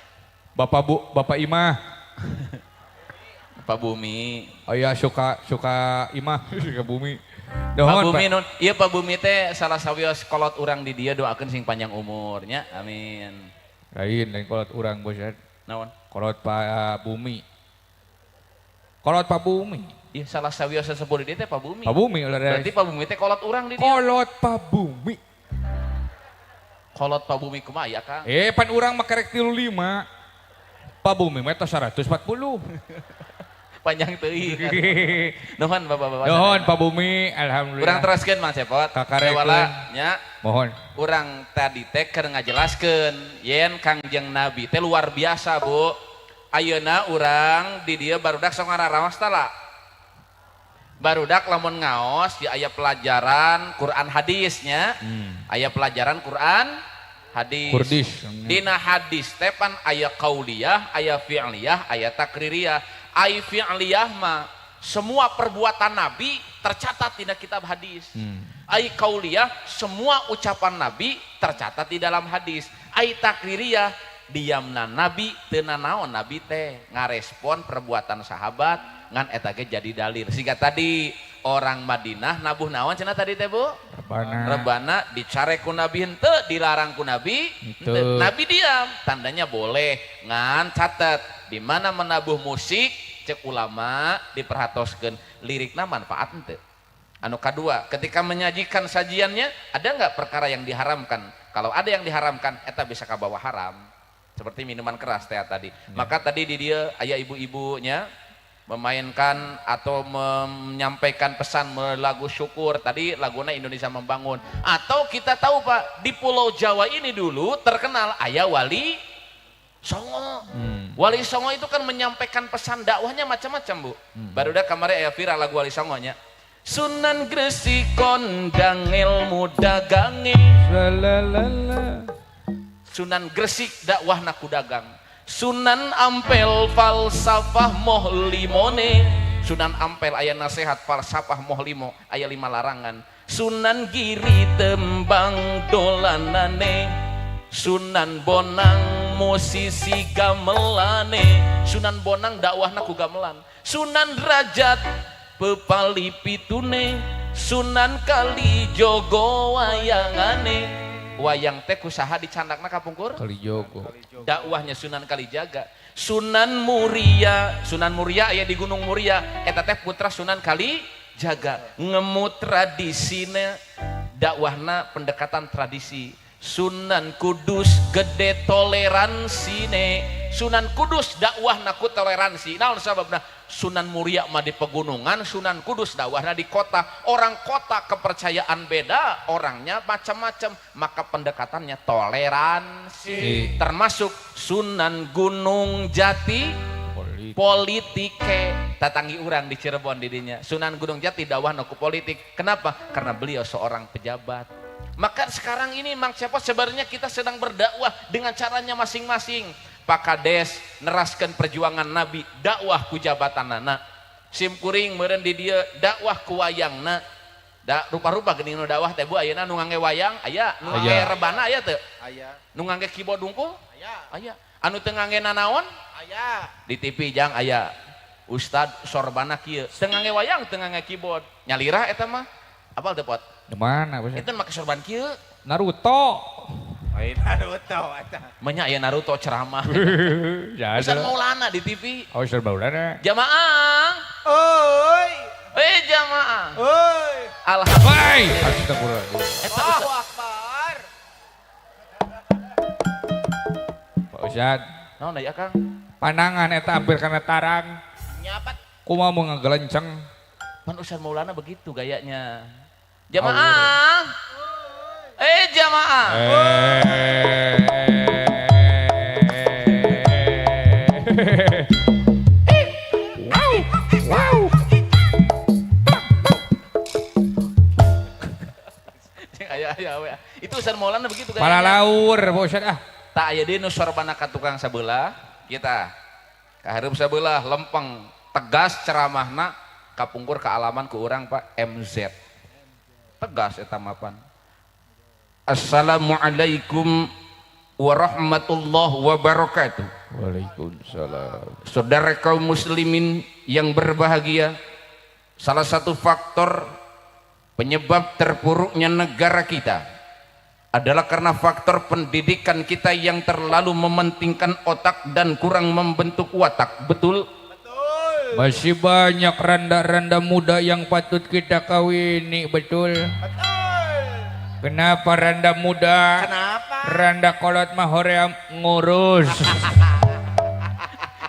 Bapak Bu, Bapak Imah. Pak Bumi. Oh iya suka suka Imah, suka bumi. Pak Nuhun, Bumi nun. Iya Pak Bumi teh salah sawios kolot urang di dieu doakeun sing panjang umurnya. Amin. Lain lain kolot urang bos ya. Naon? Kolot Pak Bumi. Kolot Pak Bumi. Iya salah sawios sesepuh di dieu teh Pak Bumi. Pak Bumi ulah Berarti Pak Bumi teh kolot urang di dieu. Kolot Pak Bumi. Kolot Pak Bumi kumaha ya Kang? Eh pan urang mah kerek 35. Pak Bumi mah tos 140. Panjang teuing. Nuhun Bapak-bapak. Nuhun Pak Bumi, alhamdulillah. Urang teraskeun Mang Cepot. Kakarekeun. Dewala nya Mohon. Urang tadi teh keur ngajelaskeun yen Kangjeng Nabi teh luar biasa, Bu. Ayeuna urang di dieu barudak sok ngararaos tah. Barudak lamun ngaos di aya pelajaran Quran hadisnya. Aya pelajaran Quran hadis. Kurdis. Dina hadis teh pan aya qauliyah, aya fi'liyah, aya takririyah. Ai fi'liyah mah semua perbuatan Nabi tercatat di kitab hadis. Ai qauliyah semua ucapan Nabi tercatat di dalam hadis. Ai takririyah diamna Nabi teu nanaon Nabi teh ngarespon perbuatan sahabat ngan eta ge jadi dalil. Sehingga tadi orang Madinah nabuh naon cenah tadi teh, Bu? Rebana. Rebana dicarek ku Nabi henteu, dilarang ku Nabi Henteu. henteu. Nabi diam, tandanya boleh. Ngan catet di mana menabuh musik cek ulama diperhatoskeun lirikna manfaat henteu. Anu kadua, ketika menyajikan sajiannya ada nggak perkara yang diharamkan? Kalau ada yang diharamkan, eta bisa kabawa haram. Seperti minuman keras teh tadi. Maka tadi di dia aya ibu-ibunya memainkan atau menyampaikan pesan melalui lagu syukur tadi laguna Indonesia Membangun. Atau kita tahu Pak, di Pulau Jawa ini dulu terkenal aya Wali Songo. Wali Songo itu kan menyampaikan pesan dakwahnya macam-macam, Bu. Baru dah kemarin aya viral lagu Wali Songonya. Sunan Gresik kondang ilmu dagange. Lalalala. Sunan Gresik dakwah ku dagang. Sunan Ampel falsafah moh limone. Sunan Ampel aya nasihat falsafah moh limo, aya lima larangan. Sunan Giri tembang dolanane. Sunan Bonang musisi gamelane. Sunan Bonang dakwahna ku gamelan. Sunan Drajat pepali pitune. Sunan Kalijogo wayangane. Wayang teh kusaha dicandakna kapungkur? Kalijogo. Dakwahnya Sunan Kalijaga. Sunan Muria, Sunan Muria aya di Gunung Muria, eta teh putra Sunan Kalijaga. Ngemut tradisina, dakwahna pendekatan tradisi. Sunan Kudus gede toleransine. Sunan Kudus dakwahna ku toleransi. Naon sababna? Sunan Muria mah di pegunungan, Sunan Kudus dakwahna di kota. Orang kota kepercayaan beda, orangnya macam-macam, maka pendekatannya toleransi. Si. Termasuk Sunan Gunung Jati Poli. Politik. Politike tatangi urang di Cirebon di dinya. Sunan Gunung Jati dakwah ku politik. Kenapa? Karena beliau seorang pejabat. Maka sekarang ini Mang Cepot sebenarnya kita sedang berdakwah dengan caranya masing-masing. Pak Kades neraskan perjuangan Nabi, dakwah ku jabatanana. Sim kuring meureun di dieu dakwah ku wayangna. Da rupa-rupa geuning nu dakwah teh Bu, ayeuna nu ngangge wayang aya, nu ngangge Aya. Rebana aya teu? Aya. Nu ngangge keyboard dungkul? Aya. Aya. Anu teu ngangge nanaon? Aya. Di TV jang aya Ustad sorbana kieu, teu ngangge wayang, teu ngangge keyboard. Nyalira eta mah. Apal teu, Pot? Di mana Pak? Itu make sorban kieu. Naruto. Lain Naruto eta. Menya aya Naruto ceramah. Ya Ustad ada. Maulana di TV. Oh, Ustad Maulana. Jamaah. Oi. Eh jamaah. Oi. Alhamdulillah. Woi, astagfirullah. Eta Allahu Ustad. Akbar. Pak Ustad, Naon aya Kang? Panangan eta hampir kana tarang. Nyapat. Kumaha mau ngagelenceng. Pan Ustad Maulana begitu gayanya. Jamaah. Eh jamaah. Eh. Wow, wow. Aya aya we. Itu Ustad Maulana begitu gayanya. Palalaur, Pak Ustad ah. Tak aya deui nu sorbana ka tukang sabelah, kita. Kahareup sabelah lempeng, tegas ceramahna kapungkur kaalaman ku urang Pak MZ. Tegas eta mapan. Assalamualaikum warahmatullahi wabarakatuh. Waalaikumsalam. Saudara kaum muslimin yang berbahagia, salah satu faktor penyebab terpuruknya negara kita adalah karena faktor pendidikan kita yang terlalu mementingkan otak dan kurang membentuk watak. Betul? Betul. Masih banyak randa-randa muda yang patut kita kawini, betul? Betul. Kenapa randa muda? Kenapa? Randa kolot mah hoream ngurus.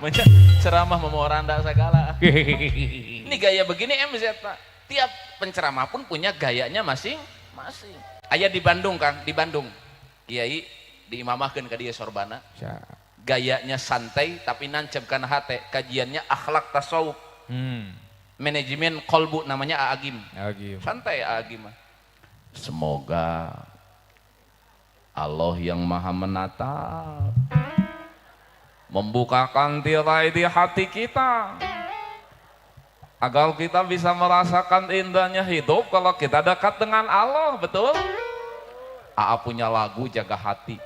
Banyak ceramah mau randa segala. Ini gaya begini MZ Pak. Tiap penceramah pun punya gayanya masing-masing. Aya di Bandung Kang, di Bandung. Kiai diimamahkeun ka dieu sorbana. Gayanya santai tapi nancep kana hate, kajiannya akhlak tasawuf. Manajemen kolbu namanya Aa Gym. Agim. Santai Aa Gym mah. Semoga Allah yang maha menatap membukakan tirai di hati kita agar kita bisa merasakan indahnya hidup kalau kita dekat dengan Allah, betul? Aa punya lagu Jaga Hati.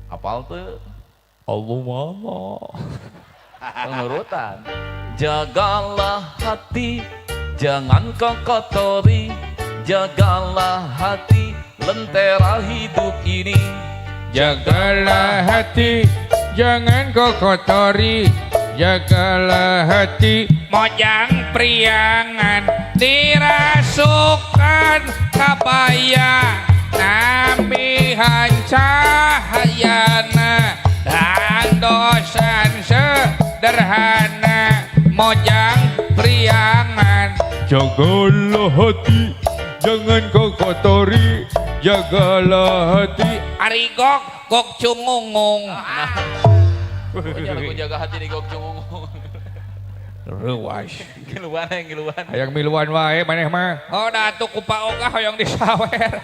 Apal tuh? Allah mama. Pengurutan. Jagalah hati, jangan kau kotori. Jagalah hati, lentera hidup ini. Jagalah hati, jangan kau kotori. Jagalah hati, mojang priangan dirasukan kabaya nambihan cahayana dan dosan sederhana mojang priangan. Jagalah hati, jangan kau kotori. Jagalah hati. Ari gok gok cungungung. Nah, pokoknya lagu Jaga Hati di gok cungungung. Ruas. Ngiluan yang ngiluan. Hayang miluan wae maneh mah. Oh datu ku Pak Ogah hoyong disawer.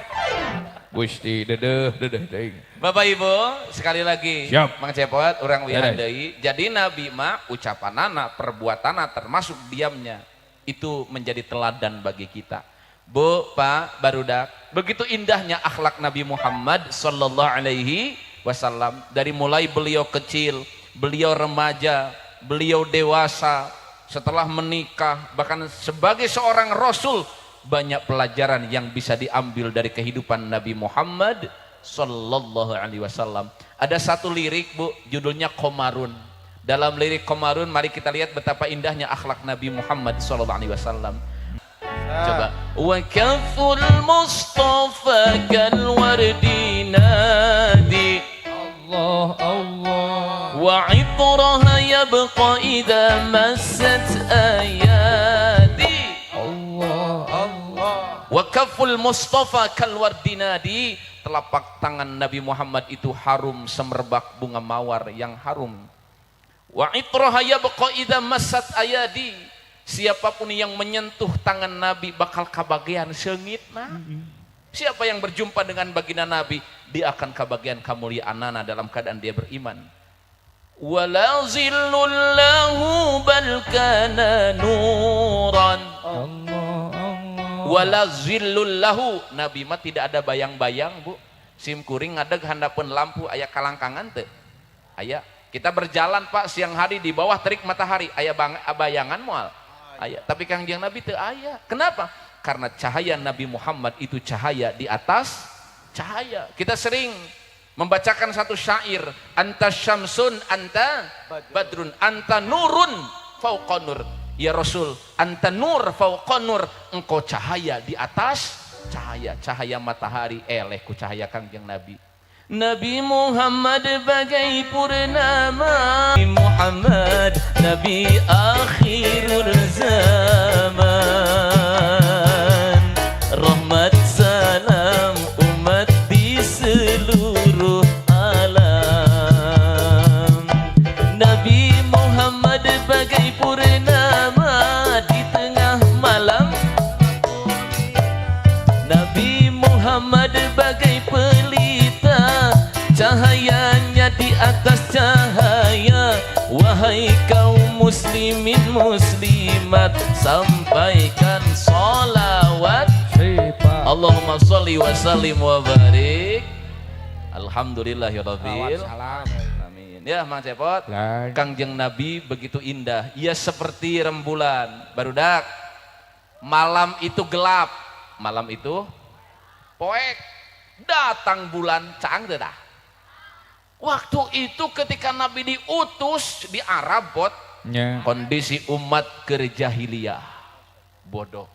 Gusti dedeh dedeh teuing. Bapak Ibu, sekali lagi. Siap. Mang Cepot urang lihat Beres. deui. Jadi Nabi mah ucapanana, perbuatanana termasuk diamnya itu menjadi teladan bagi kita. Bu, Pak, barudak, begitu indahnya akhlak Nabi Muhammad sallallahu alaihi wasallam dari mulai beliau kecil, beliau remaja, beliau dewasa, setelah menikah, bahkan sebagai seorang rasul banyak pelajaran yang bisa diambil dari kehidupan Nabi Muhammad sallallahu alaihi wasallam. Ada satu lirik, Bu, judulnya Komarun. Dalam lirik Komarun mari kita lihat betapa indahnya akhlak Nabi Muhammad sallallahu alaihi wasallam. Coba. Wa kaful Mustafa kal wardi nadi. Allah Allah. Wa itraha yabqa idza massat ayadi. Allah Allah. Wa kaful Mustafa kal wardi nadi. Telapak tangan Nabi Muhammad itu harum semerbak bunga mawar yang harum. Wa itraha yabqa idza massat ayadi. Siapapun yang menyentuh tangan Nabi bakal kabagian seungitna. Siapa yang berjumpa dengan baginda Nabi, dia akan kabagian kemuliaanana dalam keadaan dia beriman. Wala zillul lahu bal kana nuran. Allah Allah. Wala zillul lahu. Nabi mah tidak ada bayang-bayang, Bu. Sim kuring ngadeg handapeun lampu aya kalangkangan teu? Aya. Kita berjalan, Pak, siang hari di bawah terik matahari, aya bayangan moal? Aya. Tapi Kangjeng Nabi teu aya. Kenapa? Karena cahaya Nabi Muhammad itu cahaya di atas cahaya. Kita sering membacakan satu syair, anta syamsun anta badrun anta nurun fauqa nur. Ya Rasul, anta nur fauqa nur, engkau cahaya di atas cahaya, cahaya matahari eleh ku cahaya Kangjeng Nabi. Nabi Muhammad bagai purnama, Muhammad Nabi akhirul zaman, rahmat salam umat di seluruh alam. Nabi Muhammad bagai purnama di tengah malam, Nabi Muhammad bagai pelita, cahayanya di atas cahaya. Wahai kaum muslimin muslimat, sampaikan solawat. Allahumma sholli wa sallim wa barik. Alhamdulillahirabbil alamin. Ya Mang Cepot, Kangjeng Nabi begitu indah, ia seperti rembulan. Barudak, malam itu gelap, malam itu poek, datang bulan caang teu tah. Waktu itu ketika Nabi diutus di Arab, bot, kondisi umat keur jahiliyah, bodoh.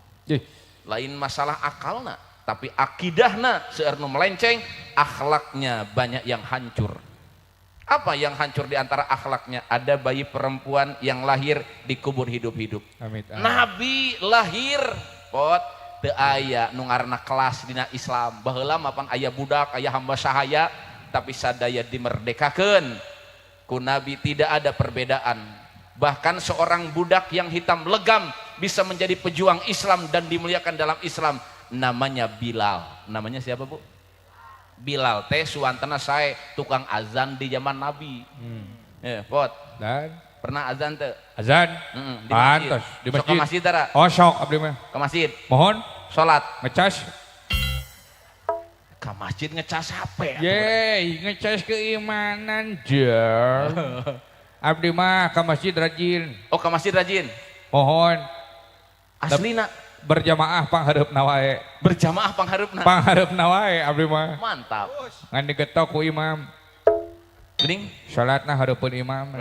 Lain masalah akalna, tapi akidahna seueur nu melenceng, akhlaknya banyak yang hancur. Apa yang hancur di antara akhlaknya? Ada bayi perempuan yang lahir dikubur hidup-hidup. Nabi lahir, pot, teu aya nu ngaranna kelas dina Islam. Baheula mah pan aya budak, aya hamba sahaya, tapi sadaya dimerdekakeun. Ku Nabi tidak ada perbedaan. Bahkan seorang budak yang hitam legam bisa menjadi pejuang Islam dan dimuliakan dalam Islam. Namanya Bilal. Namanya siapa, Bu? Bilal teh suantena sae tukang azan di zaman Nabi. Pot. Dan pernah azan teh? Azan. Di masjid. Pantes, di Sok ke masjid. masjid tara? Oh, sok abdi mah. Ke masjid. Mohon. Salat. Ngecas. Ke masjid ngecas HP. Yeay, ngecas keimanan jer. Abdi mah ke masjid rajin. Oh, ke masjid rajin. Mohon. Aslina berjamaah panghareupna wae. Berjamaah panghareupna. Panghareupna wae abdi mah. Mantap. Ngan digetok ku imam. Geuning? Salatna hareupeun imam.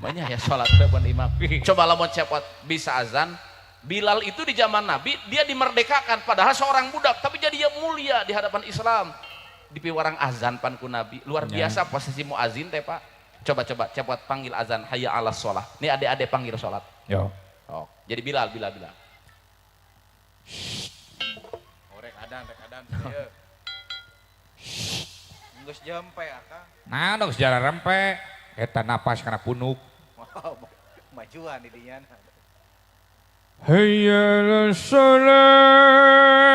Banyak ya salat hareupeun imam. Coba lamun Cepot bisa azan. Bilal itu di zaman Nabi dia dimerdekakan padahal seorang budak tapi jadi dia mulia di hadapan Islam. Dipiwarang azan pan ku Nabi. Luar biasa posisi muazin teh, Pak. Coba-coba Cepot panggil azan hayya 'alas shalah. Nih adik-adik panggil salat. Yo. Oh, jadi Bilal, Bilal, Bilal. Oh, rek adan, rek adan. Ieu. Geus jempe akang. Nah, dong sejarah rempe. Eta napas kana punuk. Wow, majuan di dinya. Hayya 'alas shalah.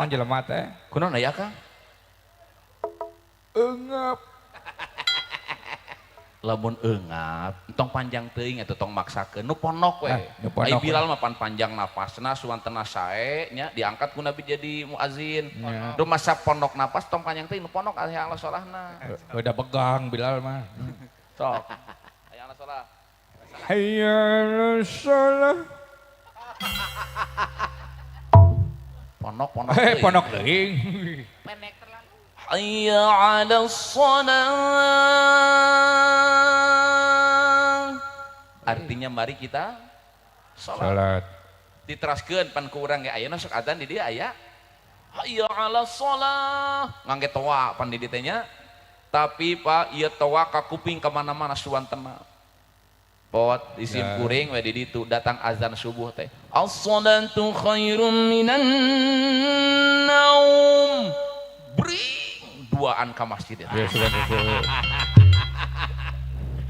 Kunaon jelema teh? Kunaon aya, Kang? Eungap. Lamun eungap, tong panjang teuing atuh tong maksakeun, nu ponok we. Ah, nu ponok Ai we. Bilal mah pan panjang napasna suantena sae nya diangkat ku Nabi jadi muazin. Nya. Duh masa ponok napas tong panjang teuing nu ponok aya Allah sholahna. Udah begang Bilal mah. Sok. Aya Allah sholah. Hayya 'alas shalah. Ponok, ponok teuing. Ponok teuing. Pendek terlalu. Hayya 'alas shalah. Artinya mari kita sholat. Sholat. Diteraskeun pan ku urang ge ayeuna sok adzan di dieu aya. Hayya 'alas shalah. Ngangge toa pan di dieu teh nya. Tapi Pak, ieu toa ka kuping ka mana-mana suantena. Pot di sim Ya. kuring we di ditu datang azan subuh teh. As-salatu khairum minan naum. Bring duaan ka masjid eta. Ya sugan itu.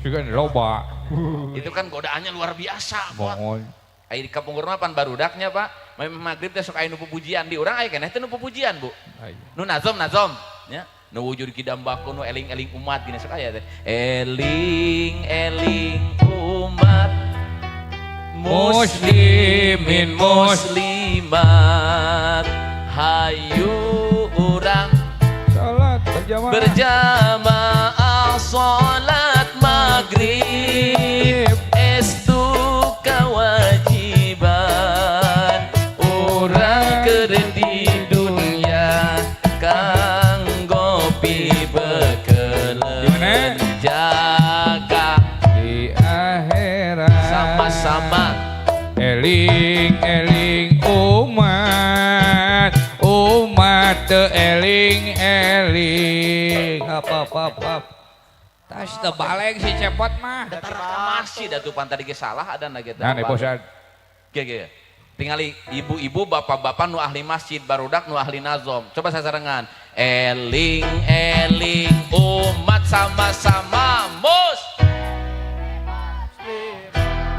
Sugan loba. Itu kan godaannya luar biasa, Pot. Mohon. Aya di kapungkur mah pan barudaknya, Pak. Maghrib teh sok aya nu pupujian di urang aya keneh teh nu pupujian, Bu. Aya. Nu nazom nazom nya. Nu wujud kidam baku nu eling-eling umat gini sok aya teh. Eling-eling umat Muslimin muslimat hayu urang Salat berjamaah. Berjamaah salat maghrib estu kewajiban urang keur di dunya kanggo pibekeleun Gimana? Jaga di akhirat. Sama-sama. Eling eling umat, umat teu eling eling. Apa apa apa. Tas teu baleng si Cepot mah. Datar ka masjid atuh pan tadi ge salah ada na ge. Nah, nih bosan. Ge ge. Tingali ibu-ibu, bapak-bapak nu ahli masjid, barudak nu ahli nazom. Coba sasarengan. Eling eling umat sama-sama mus.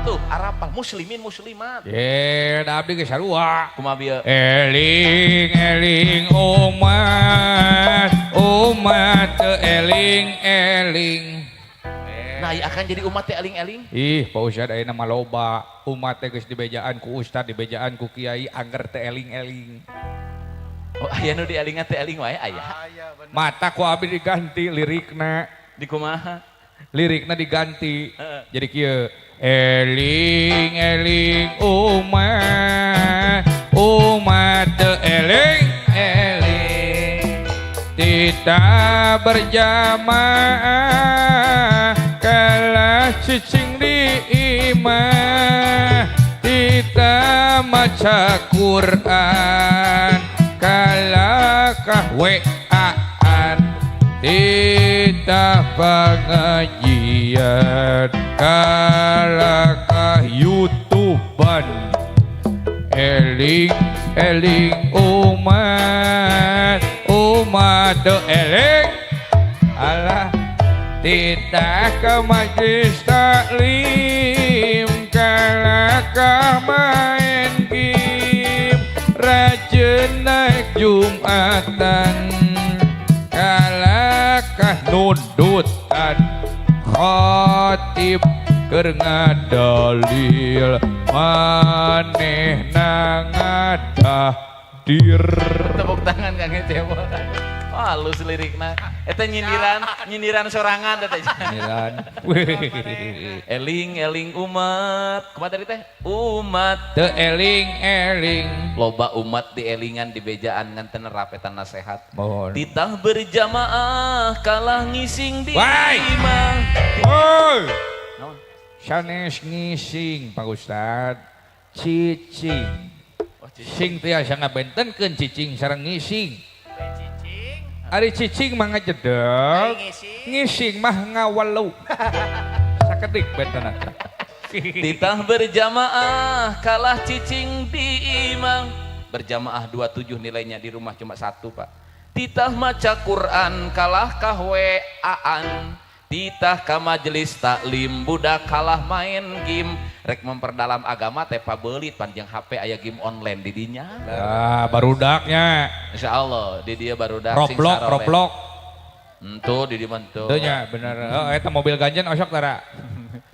Tuh, arapal muslimin muslimat. Ye, da abdi ge sarua. Kumaha bieu? Eling eling umat, umat teu eling eling. Nah, ieu akan jadi umat teh eling-eling. Ih, Pak Ustad ayeuna mah loba umat teh geus dibejaan ku ustad, dibejaan ku kiai, angger teh eling-eling. Oh, aya nu dielingan teh eling wae aya. Aya bener. Mata ku abdi diganti lirikna, Di kumaha? Lirikna diganti. Heeh. Jadi kieu, eling eling umat, umat teu eling eling. Tidak berjamaah kalah cicing di imah, tidak maca Quran kalahkah WA-an, tidak pengajian kalahkah YouTubean. Eling eling umat, umat teu eling. Alah, tidak ke majlis taklim kalahkah main game, rajin naik jumatan kalahkah nundutan khatib keur ngadalil manehna ngadadir. Tepuk tangan Kang Cepot. Wah, halus lirikna. Eta nyindiran, nyindiran sorangan teh. Nyindiran. Eling eling umat. Kumaha tadi teh? Umat. Teu eling eling. Loba umat dielingan di bejaan ngan teu nerap eta nasehat. Mohon. Titah berjamaah kalah ngising di Wai! imah. Woi. Naon? Sanes ngising Pak Ustad. Cicing. Oh, cicing. Sing tiasa ngabentenkeun cicing sareng ngising. Cicing. Ari cicing mah ngajedeg, Ari ngising. Ngising mah ngawelu. Sakedik bentena. Titah berjamaah kalah cicing di imah. Berjamaah 27 nilainya, di rumah cuma satu, Pak. Titah maca Quran kalah kah WA-an. Titah ka majelis taklim budak kalah main game. Rek memperdalam agama teh pabelit panjang HP aya game online di dinya. Ah, barudaknya. Insya Allah di dia barudak sing Roblox, saroleh. Roblox. Entu di di mantu. Teu nya bener. Oh, eta mobil ganjen osok tara.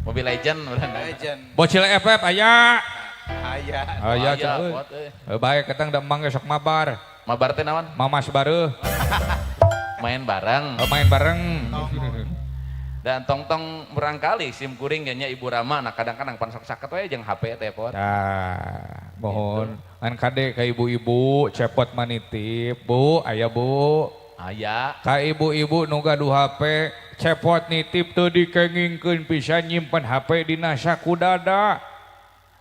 Mobil Legend bener. Legend. Bocil FF aya. Aya. Aya Aya, euy. kuat, euy. Eh, bae ketang da emang ge sok mabar. Mabar teh naon? Mamas bareuh. Main bareng. Oh, main bareng. Dan tong-tong berangkali sim kuring kayaknya Ibu Rama, nah kadang-kadang pan sok saket we jeung HP teh pot. Nah, mohon ngan kade ka ibu-ibu Cepot manitip, Bu, aya Bu. Aya. Ka ibu-ibu nu gaduh HP, Cepot nitip teu dikengingkeun pisan nyimpen HP dina saku dada.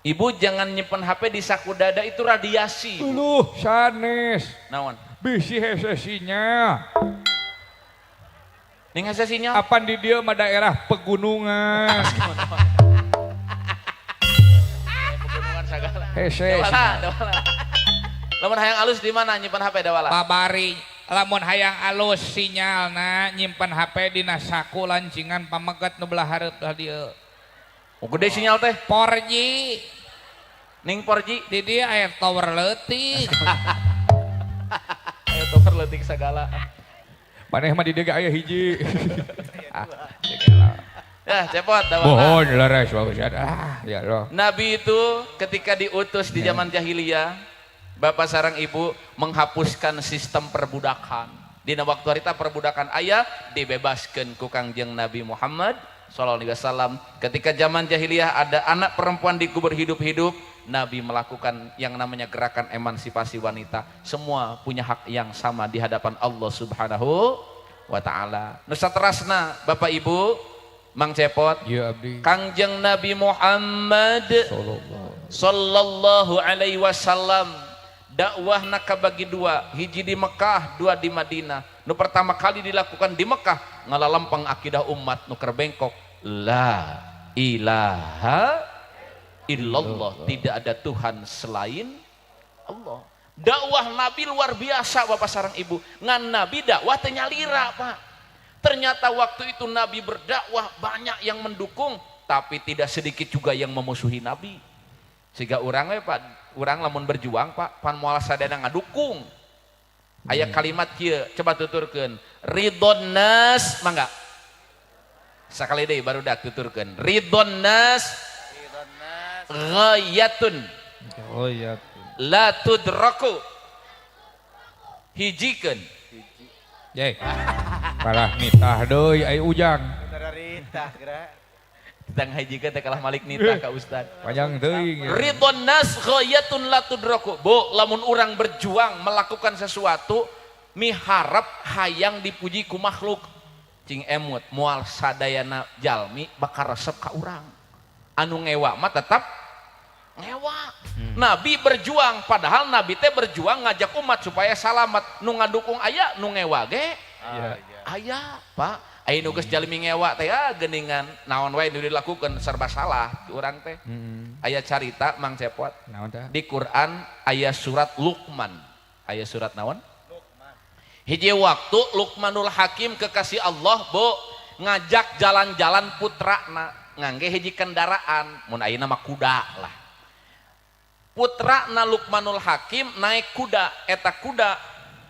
Ibu jangan nyimpen HP di saku dada, itu radiasi. Uluh, sanes. Naon? Bisi hese sinyal. Ning hese sinyal? Apan di dieu mah daerah pegunungan. Hese. Dawala, dawala. Lamun hayang alus di mana nyimpan HP, Dawala? Babari lamun hayang alus sinyalna nyimpan HP dina saku lancingan pameget nu belah hareup lah dieu. Oh, gede sinyal teh. 4G. Ning 4G. Di dieu aya tower leutik. Aya tower leutik segala. Maneh mah di dieu ge aya hiji. Ah, Ya, cepot Dawala. Bohong leres bagus ah ya Allah. Nabi itu ketika diutus di zaman jahiliyah, bapak sareng ibu menghapuskan sistem perbudakan. Dina waktu harita perbudakan aya dibebaskan ku Kangjeng Nabi Muhammad sallallahu alaihi wasallam. Ketika zaman jahiliyah ada anak perempuan dikubur hidup-hidup, Nabi melakukan yang namanya gerakan emansipasi wanita. Semua punya hak yang sama di hadapan Allah Subhanahu wa taala. Nu saterasna Bapak Ibu, Mang Cepot, Iya abdi. Kangjeng Nabi Muhammad Sallallahu sallallahu alaihi wasallam dakwahna kabagi dua, hiji di Mekah, dua di Madinah. Nu pertama kali dilakukan di Mekah ngalalempeng akidah umat nu keur bengkok, la ilaha illallah, tidak ada Tuhan selain Allah. Dakwah Nabi luar biasa Bapak sareng Ibu. Ngan Nabi dakwah teu nyalira, Pak. Ternyata waktu itu Nabi berdakwah banyak yang mendukung, tapi tidak sedikit juga yang memusuhi Nabi. Sehingga urang we, Pak, urang lamun berjuang, Pak, pan moal sadayana ngadukung. Aya kalimat kieu, coba tuturkeun. Ridon nas, mangga. Sakali deui barudak tuturkeun. Ridon nas ghayatun Oh iya. la tudraku. Hijikeun. Ye. Kalah nitah deui ai Ujang. Rita geura. Tentang hijikeun teh kalah malik nitah ka ustad. Panjang teuing. Ridon nas ghayatun la tudraku. Bu, lamun urang berjuang melakukan sesuatu miharap hayang dipuji ku makhluk. Cing emut moal sadayana jalmi bakal resep ka urang. Anu ngewa mah tetap ngewa. Nabi berjuang, padahal Nabi teh berjuang ngajak umat supaya salamat. Nu ngadukung aya, nu ngewa ge Iya. aya, Pak. Aya nu geus jalmi ngewa teh ya geuningan naon wae nu dilakukeun serba salah ku urang teh. Aya carita Mang Cepot. Naon teh? Di Quran aya surat Luqman. Aya surat naon? Hiji waktu Luqmanul Hakim kekasih Allah, Bu, ngajak jalan-jalan putrana ngangge hiji kendaraan, mun ayeuna mah kuda lah. Putrana Luqmanul Hakim naik kuda, eta kuda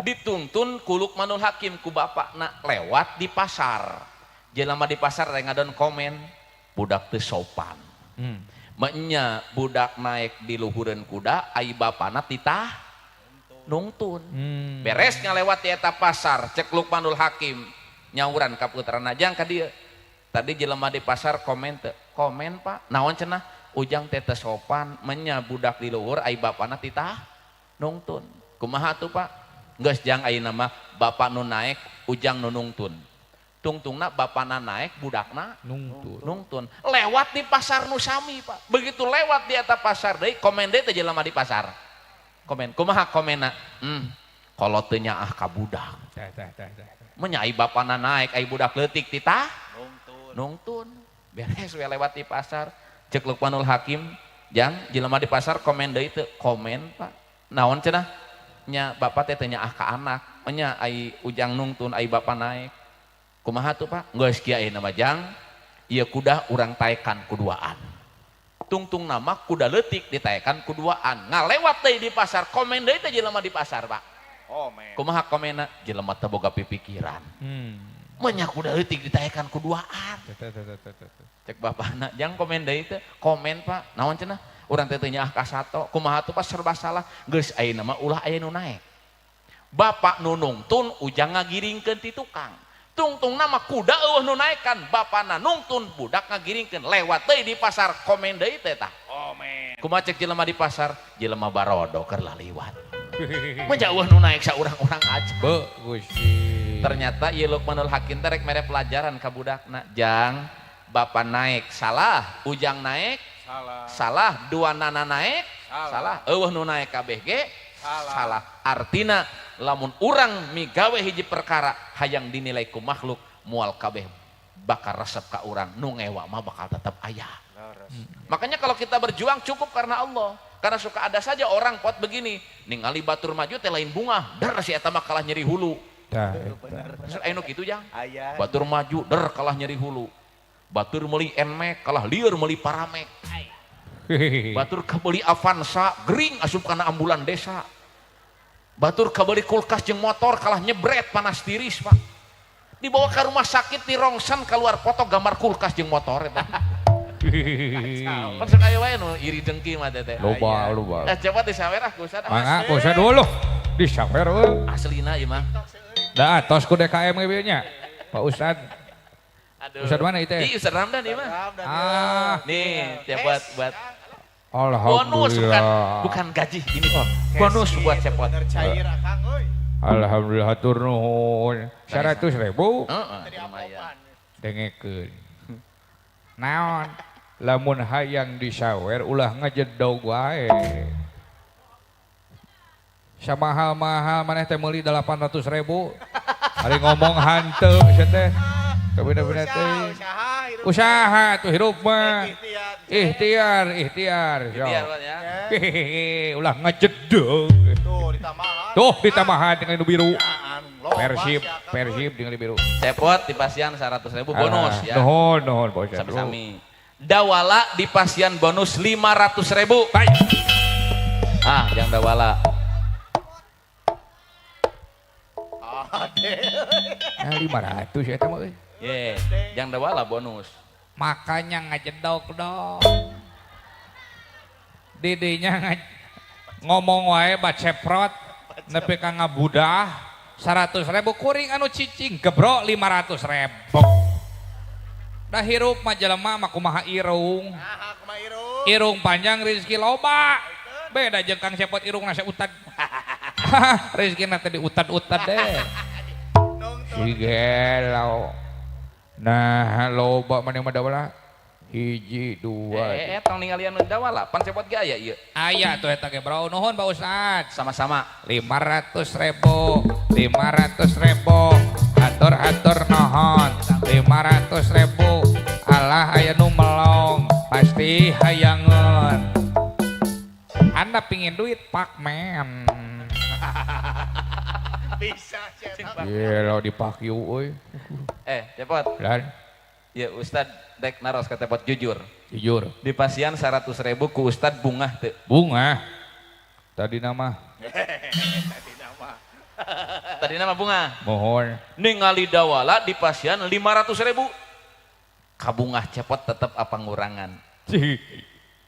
dituntun ku Luqmanul Hakim ku bapakna lewat di pasar. Jelema di pasar teh ngadon komen, budak teu sopan. Menya budak naik di luhureun kuda, ai bapana titah nungtun. Beres ngalewat di eta pasar, cek Luqmanul Hakim nyauran ka putrana, jang ka dieu. Tadi jelema di pasar komen teu? Komen, Pak. Naon cenah? Ujang teh teu sopan, menya budak di luhur ai bapana titah nungtun. Kumaha tuh, Pak? Geus jang ayeuna mah bapak nu naek, ujang nu nungtun. Tungtungna bapana naek, budakna Nungtun. nungtun. Lewat di pasar nu sami, Pak. Begitu lewat di eta pasar deui, komen deui teh jelema di pasar. Komen, kumaha komenna? Kolot teu nyaah ka budak. Teh teh teh teh. Menya ai bapana naek, ai budak leutik titah Nungtun. nungtun. Beres we lewat di pasar. Cek Luqmanul Hakim, jang jelema di pasar komen deui teu? Komen, Pak. Naon cenah? Nya bapak teh teu nyaah ka anak. Nya ai ujang nungtun, ai bapa naek. Kumaha tuh, Pak? Geus kieu ayeuna mah jang, ieu kuda urang taekan kuduaan. Tungtung nama kuda leutik ditaekan kuduaan. Ngalewat deui di pasar, komen deui teh jelema di pasar, Pak. Komen. Kumaha komenna? Jelema teu boga pipikiran. Menya kuda leutik ditaekan kuduaan. Teh teh teh teh teh. Cek bapana, jang komen deui teh? Komen, Pak. Naon cenah? Urang teh teu nyaah ka sato. Kumaha tuh, Pak? Serba salah. Geus ayeuna mah ulah aya nu naek. Bapak nu nungtun, ujang ngagiringkeun ti tukang. Tungtung nama kuda eueuh nu naekan, bapana nungtun, budak ngagiringkeun. Lewat deui di pasar, komen deui teh tah. Komen. Kumaha cek jelema di pasar? Jelema barodo keur laliwat. Mun eueuh nu naek saurang-urang aja. Be Gusti. Ternyata ieu Luqmanul Hakim teh rek mere pelajaran ka budakna. Jang, bapak naek salah, ujang naek Salah. salah, dua nana naek Salah. salah, eueuh nu naek kabeh ge Salah. salah. Artina lamun urang migawe hiji perkara hayang dinilai ku makhluk, moal kabeh bakal resep ka urang, nu ngewa mah bakal tetap aya. Leres. Makanya kalau kita berjuang cukup karena Allah. Karena suka ada saja orang pot begini, ningali batur maju teh lain bungah, der si eta mah kalah nyeri hulu. Tah, eta. Aya nu kitu, Jang. Aya. Batur maju der kalah nyeri hulu. Batur meuli Nmax kalah lieur meuli Paramex. Batur kabeli Avanza gering asup kana ambulan desa. Batur kabeli kulkas jeung motor kalah nyebret panas tiris, Pak. Dibawa ke rumah sakit di rongsen keluar foto gambar kulkas jeung motor eta. Pan sok aya wae nu iri dengki mah teh. Loba, loba. Eh, coba disawer ah ku Ustad. Mangga ku Ustad dulu. Disawer euy. Aslina ieu mah. Da tos ku DKM ge nya. Pak Ustad. Aduh. Ustad mana itu? Ih, Ustad Ramdan ieu mah. Ah, Nih, cepot buat bonus, bukan alhamdulillah. Bukan gaji ini. Bonus buat cepot. Bener cair akang euy. Alhamdulillah, hatur nuhun. 100 ribu. Heeh, Tadi lumayan. ampopan. Dengekeun. Naon? Lamun hayang disawer ulah ngajedog wae. Samahal-mahal maneh teh meuli 800 ribu. Ari ngomong hanteu sia teh. Kabina-bina teh. Usaha, hirup. Usaha tuh hirup mah. Ikhtiar. Ikhtiar, ikhtiar. Ikhtiar, Pak, ya. Hehehe, ulah ngajedog. Tuh ditambahan. Tuh ditambahan dengan nu biru. Apaan, loba Persib, si akang, Persib dengan biru. Cepot di pasian 100 ribu bonus Ah, ya. Nuhun, nuhun, Pak Ustad. Sami-sami. Dawala di pasian bonus 500 ribu. Baik. Ah, yang dawala. Ade. Nah, 500 ya mah euy. Ye, yang dawala bonus. Makanya ngajedog dong. Didinya ngomong wae baceprot nepi ka ngabudah 100 ribu kuring anu cicing gebro 500 ribu. Dah hirup mah jelema mah kumaha irung. Nah, kumaha irung? Irung panjang rezeki loba. Beda jeung Kang Cepot, irung nasi utad. Rezeki teh diutad-utad deh. Nungtun. Si gelo. Nah, loba mana mah dawala? Hiji, dua. Eh, eh, tong ninggalian nu dawala, pan cepot ge aya ieu. Aya tuh eta ge, bro. Nuhun, Pak Ustad. Sama-sama. 500 ribu, 500 ribu, atur-atur nohon, 500 ribu, alah aya nu melong, pasti hayangeun. Anda pingin duit, Pak men. Bisa cetak. Gila dipakyu euy. Eh, cepot. Dan Ya Ustad dek naros ka cepot jujur. Jujur. Di pasian 100 ribu ku Ustad bungah teu? Bunga. Tadi nama Tadi nama. Tadi nama bunga. Mohon. Ningali dawala di pasian 500 ribu. Kabungah cepot tetep apa ngurangan? Cih,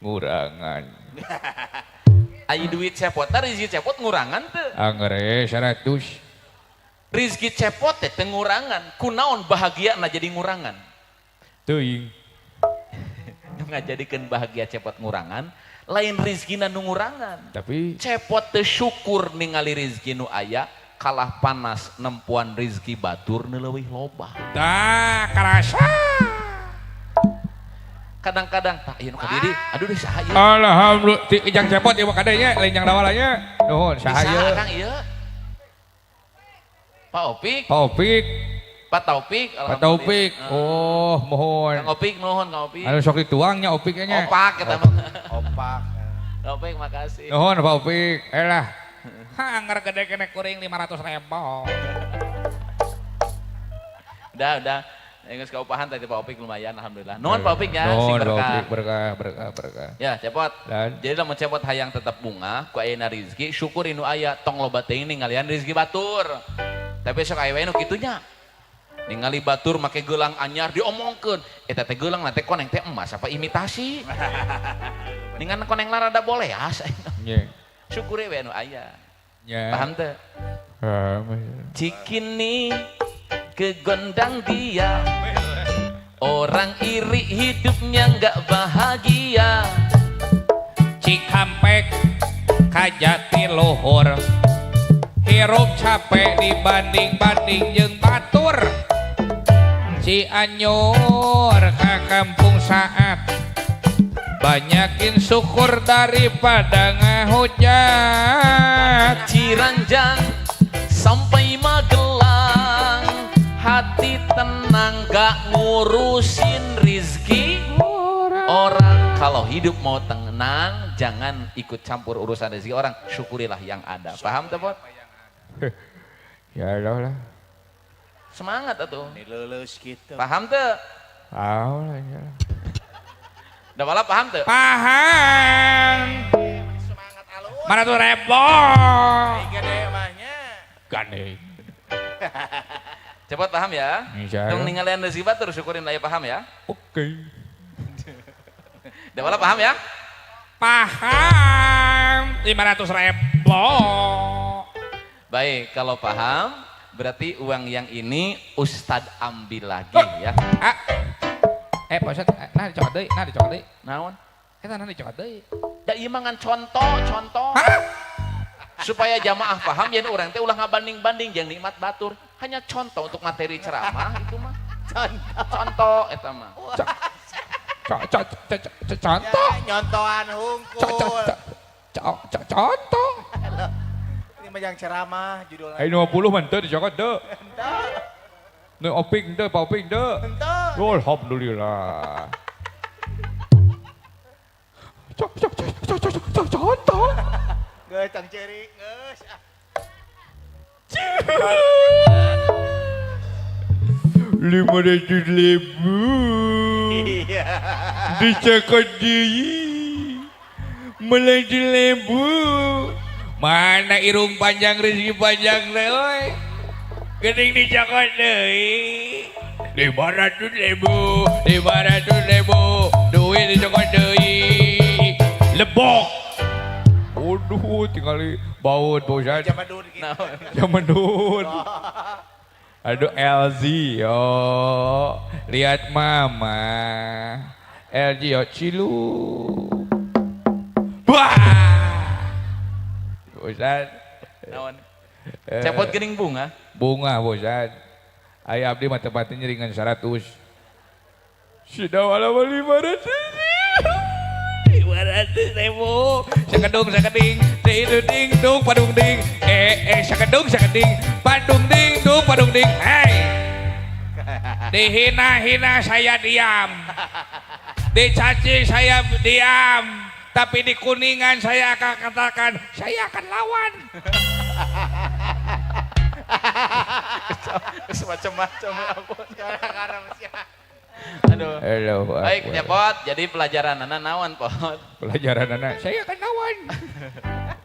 ngurangan. Ayo duit cepot, nah rezeki cepot ngurangan teu? Angger 100. Rizki cepot teh teu ngurangan. Kunaon bahagia na jadi ngurangan? Teuing. Nu ngajadikeun bahagia cepot ngurangan, lain rizkina nu ngurangan. Tapi Cepot teu syukur ningali rizki nu aya, kalah panas nempuan rizki batur nu leuwih loba. Dah karasa. Kadang-kadang tak ieu nu ka diri, aduh deh saha ieu? Alhamdulillah, ti jang cepot ieu mah kadenya, lain jang dawalanya. Nuhun, saha Saha ieu? Kang ieu? Pak Opik, Pak Opik, Pak Taufik, Pak Taufik. alhamdulillah. Oh, mohon. Kang Opik nuhun Kang Opik. Anu sok dituangnya Opik nya. Opak kita mah. Opak. Kang Opik makasih. Nuhun Pak Opik. Elah. Ha, angger gede kene kuring 500 ribu. Udah, udah. Geus kaupahan tadi Pak Opik lumayan alhamdulillah. Nuhun Pak Opik ya, sing Nuhun Pak berkah. Opik, berkah, berkah, berkah. Ya, cepot. Dan Jadi lamun cepot hayang tetap bunga, ku ayeuna rizki, syukur nu aya, tong loba teuing ninggalian rizki batur. Tapi sok aya wae nu kitu nya. Ningali batur make gelang anyar diomongkeun, eta teh gelang teh koneng teh emas apa imitasi? Ningan koneng rada boleas. Nya. Syukuri we nu aya. Nya. Paham teu? Paham. Cikini kegondang dia, orang iri hidupnya nggak bahagia. Cikampek Kajati luhur hirup capek dibanding-banding jeung batur. Cianjur ka kampung saat banyakin syukur daripada ngahujat. Ciranjang sampai Magelang, hati tenang gak ngurusin rizki orang. Kalau hidup mau tenang Jangan ikut campur urusan rezeki orang, syukurilah yang ada. Paham tuh, Pot? Ya Allah lah. Semangat atuh. Ini lulus gitu. Paham tuh? Paham lah, ya. Udah malah paham tuh? Paham. Semangat alus. Mana tuh repot. Gede mahnya. Gane. Cepat paham ya? Insya Tong Allah. ningalian rezeki batur, syukurin lah ya, paham ya? Oke. Udah malah paham ya? Paham. 500 ribu. Baik, kalau paham berarti uang yang ini Ustadz ambil lagi ya. Ah. Pak Ustadz, nah dicokot deui, nah dicokot deui. Naon? Eta nah dicokot deui. Da ieu mah ngan contoh, contoh. Hah? Supaya jamaah paham yen urang teh ulah ngabanding-banding jeung nikmat batur. Hanya contoh untuk materi ceramah itu mah. Contoh. Contoh eta mah. Contoh. Ya, nyontohan hungkul. Contoh. Ini mah yang ceramah judulnya. Ayo 50 mah teu dicokot teu. Nu oping teu, Pak Oping teu. Henteu. Alhamdulillah. Contoh. Geus tang ceurik geus. Ah. 500 ribu. Iya. Dicokot deui. Melaju lebu. Mana irung panjang rezeki panjang teh euy. Geuning dicokot deui. 500 ribu, 500 ribu, duit dicokot deui. Lebok. Waduh, tinggal baut Pak Ustad. Zaman dulu gitu. Naon? Zaman dulu. Aduh LZ yo. Lihat mama. LG yo cilu. Wah. Ustad. Naon? Cepot geuning bunga. Bunga Ustad. Aya abdi mah tempatnya ringan 100. Sudah walau 500. 500 ribu. Sakedung sakeding, ding ding dung padung ding. Eh eh sakedung sakeding, padung ding dung padung ding. Hey. Dihina-hina saya diam. Dicaci saya diam. Tapi di Kuningan saya akan katakan, saya akan lawan. Semacam-macam ya ampun. Sekarang sia. Aduh. Halo. Baik, Cepot. Jadi pelajaran anak naon, Pot? Pelajaran anak, saya akan lawan.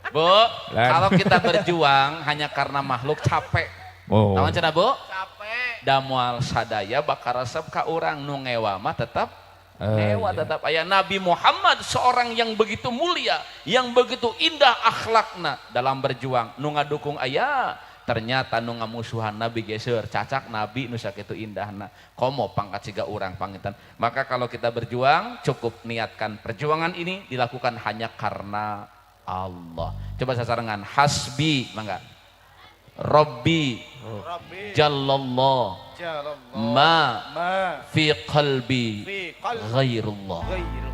Bu, Lan. kalau kita berjuang hanya karena makhluk capek. Oh. Naon cenah, Bu? Capek. Da moal sadaya bakal resep ka urang, nu ngewa mah tetap Eh, ngewa iya. tetap aya. Nabi Muhammad seorang yang begitu mulia, yang begitu indah akhlakna dalam berjuang, nu ngadukung aya, ternyata nu ngamusuhan Nabi geser cacak Nabi nu sakitu indahna, komo pangkat siga urang pangitan. Maka kalau kita berjuang cukup niatkan perjuangan ini dilakukan hanya karena Allah. Coba sasarengan hasbi mangga. Rabbi Rabbi jallallah Jalallah ma ma fi qalbi fi qalbi ghairullah. ghairullah.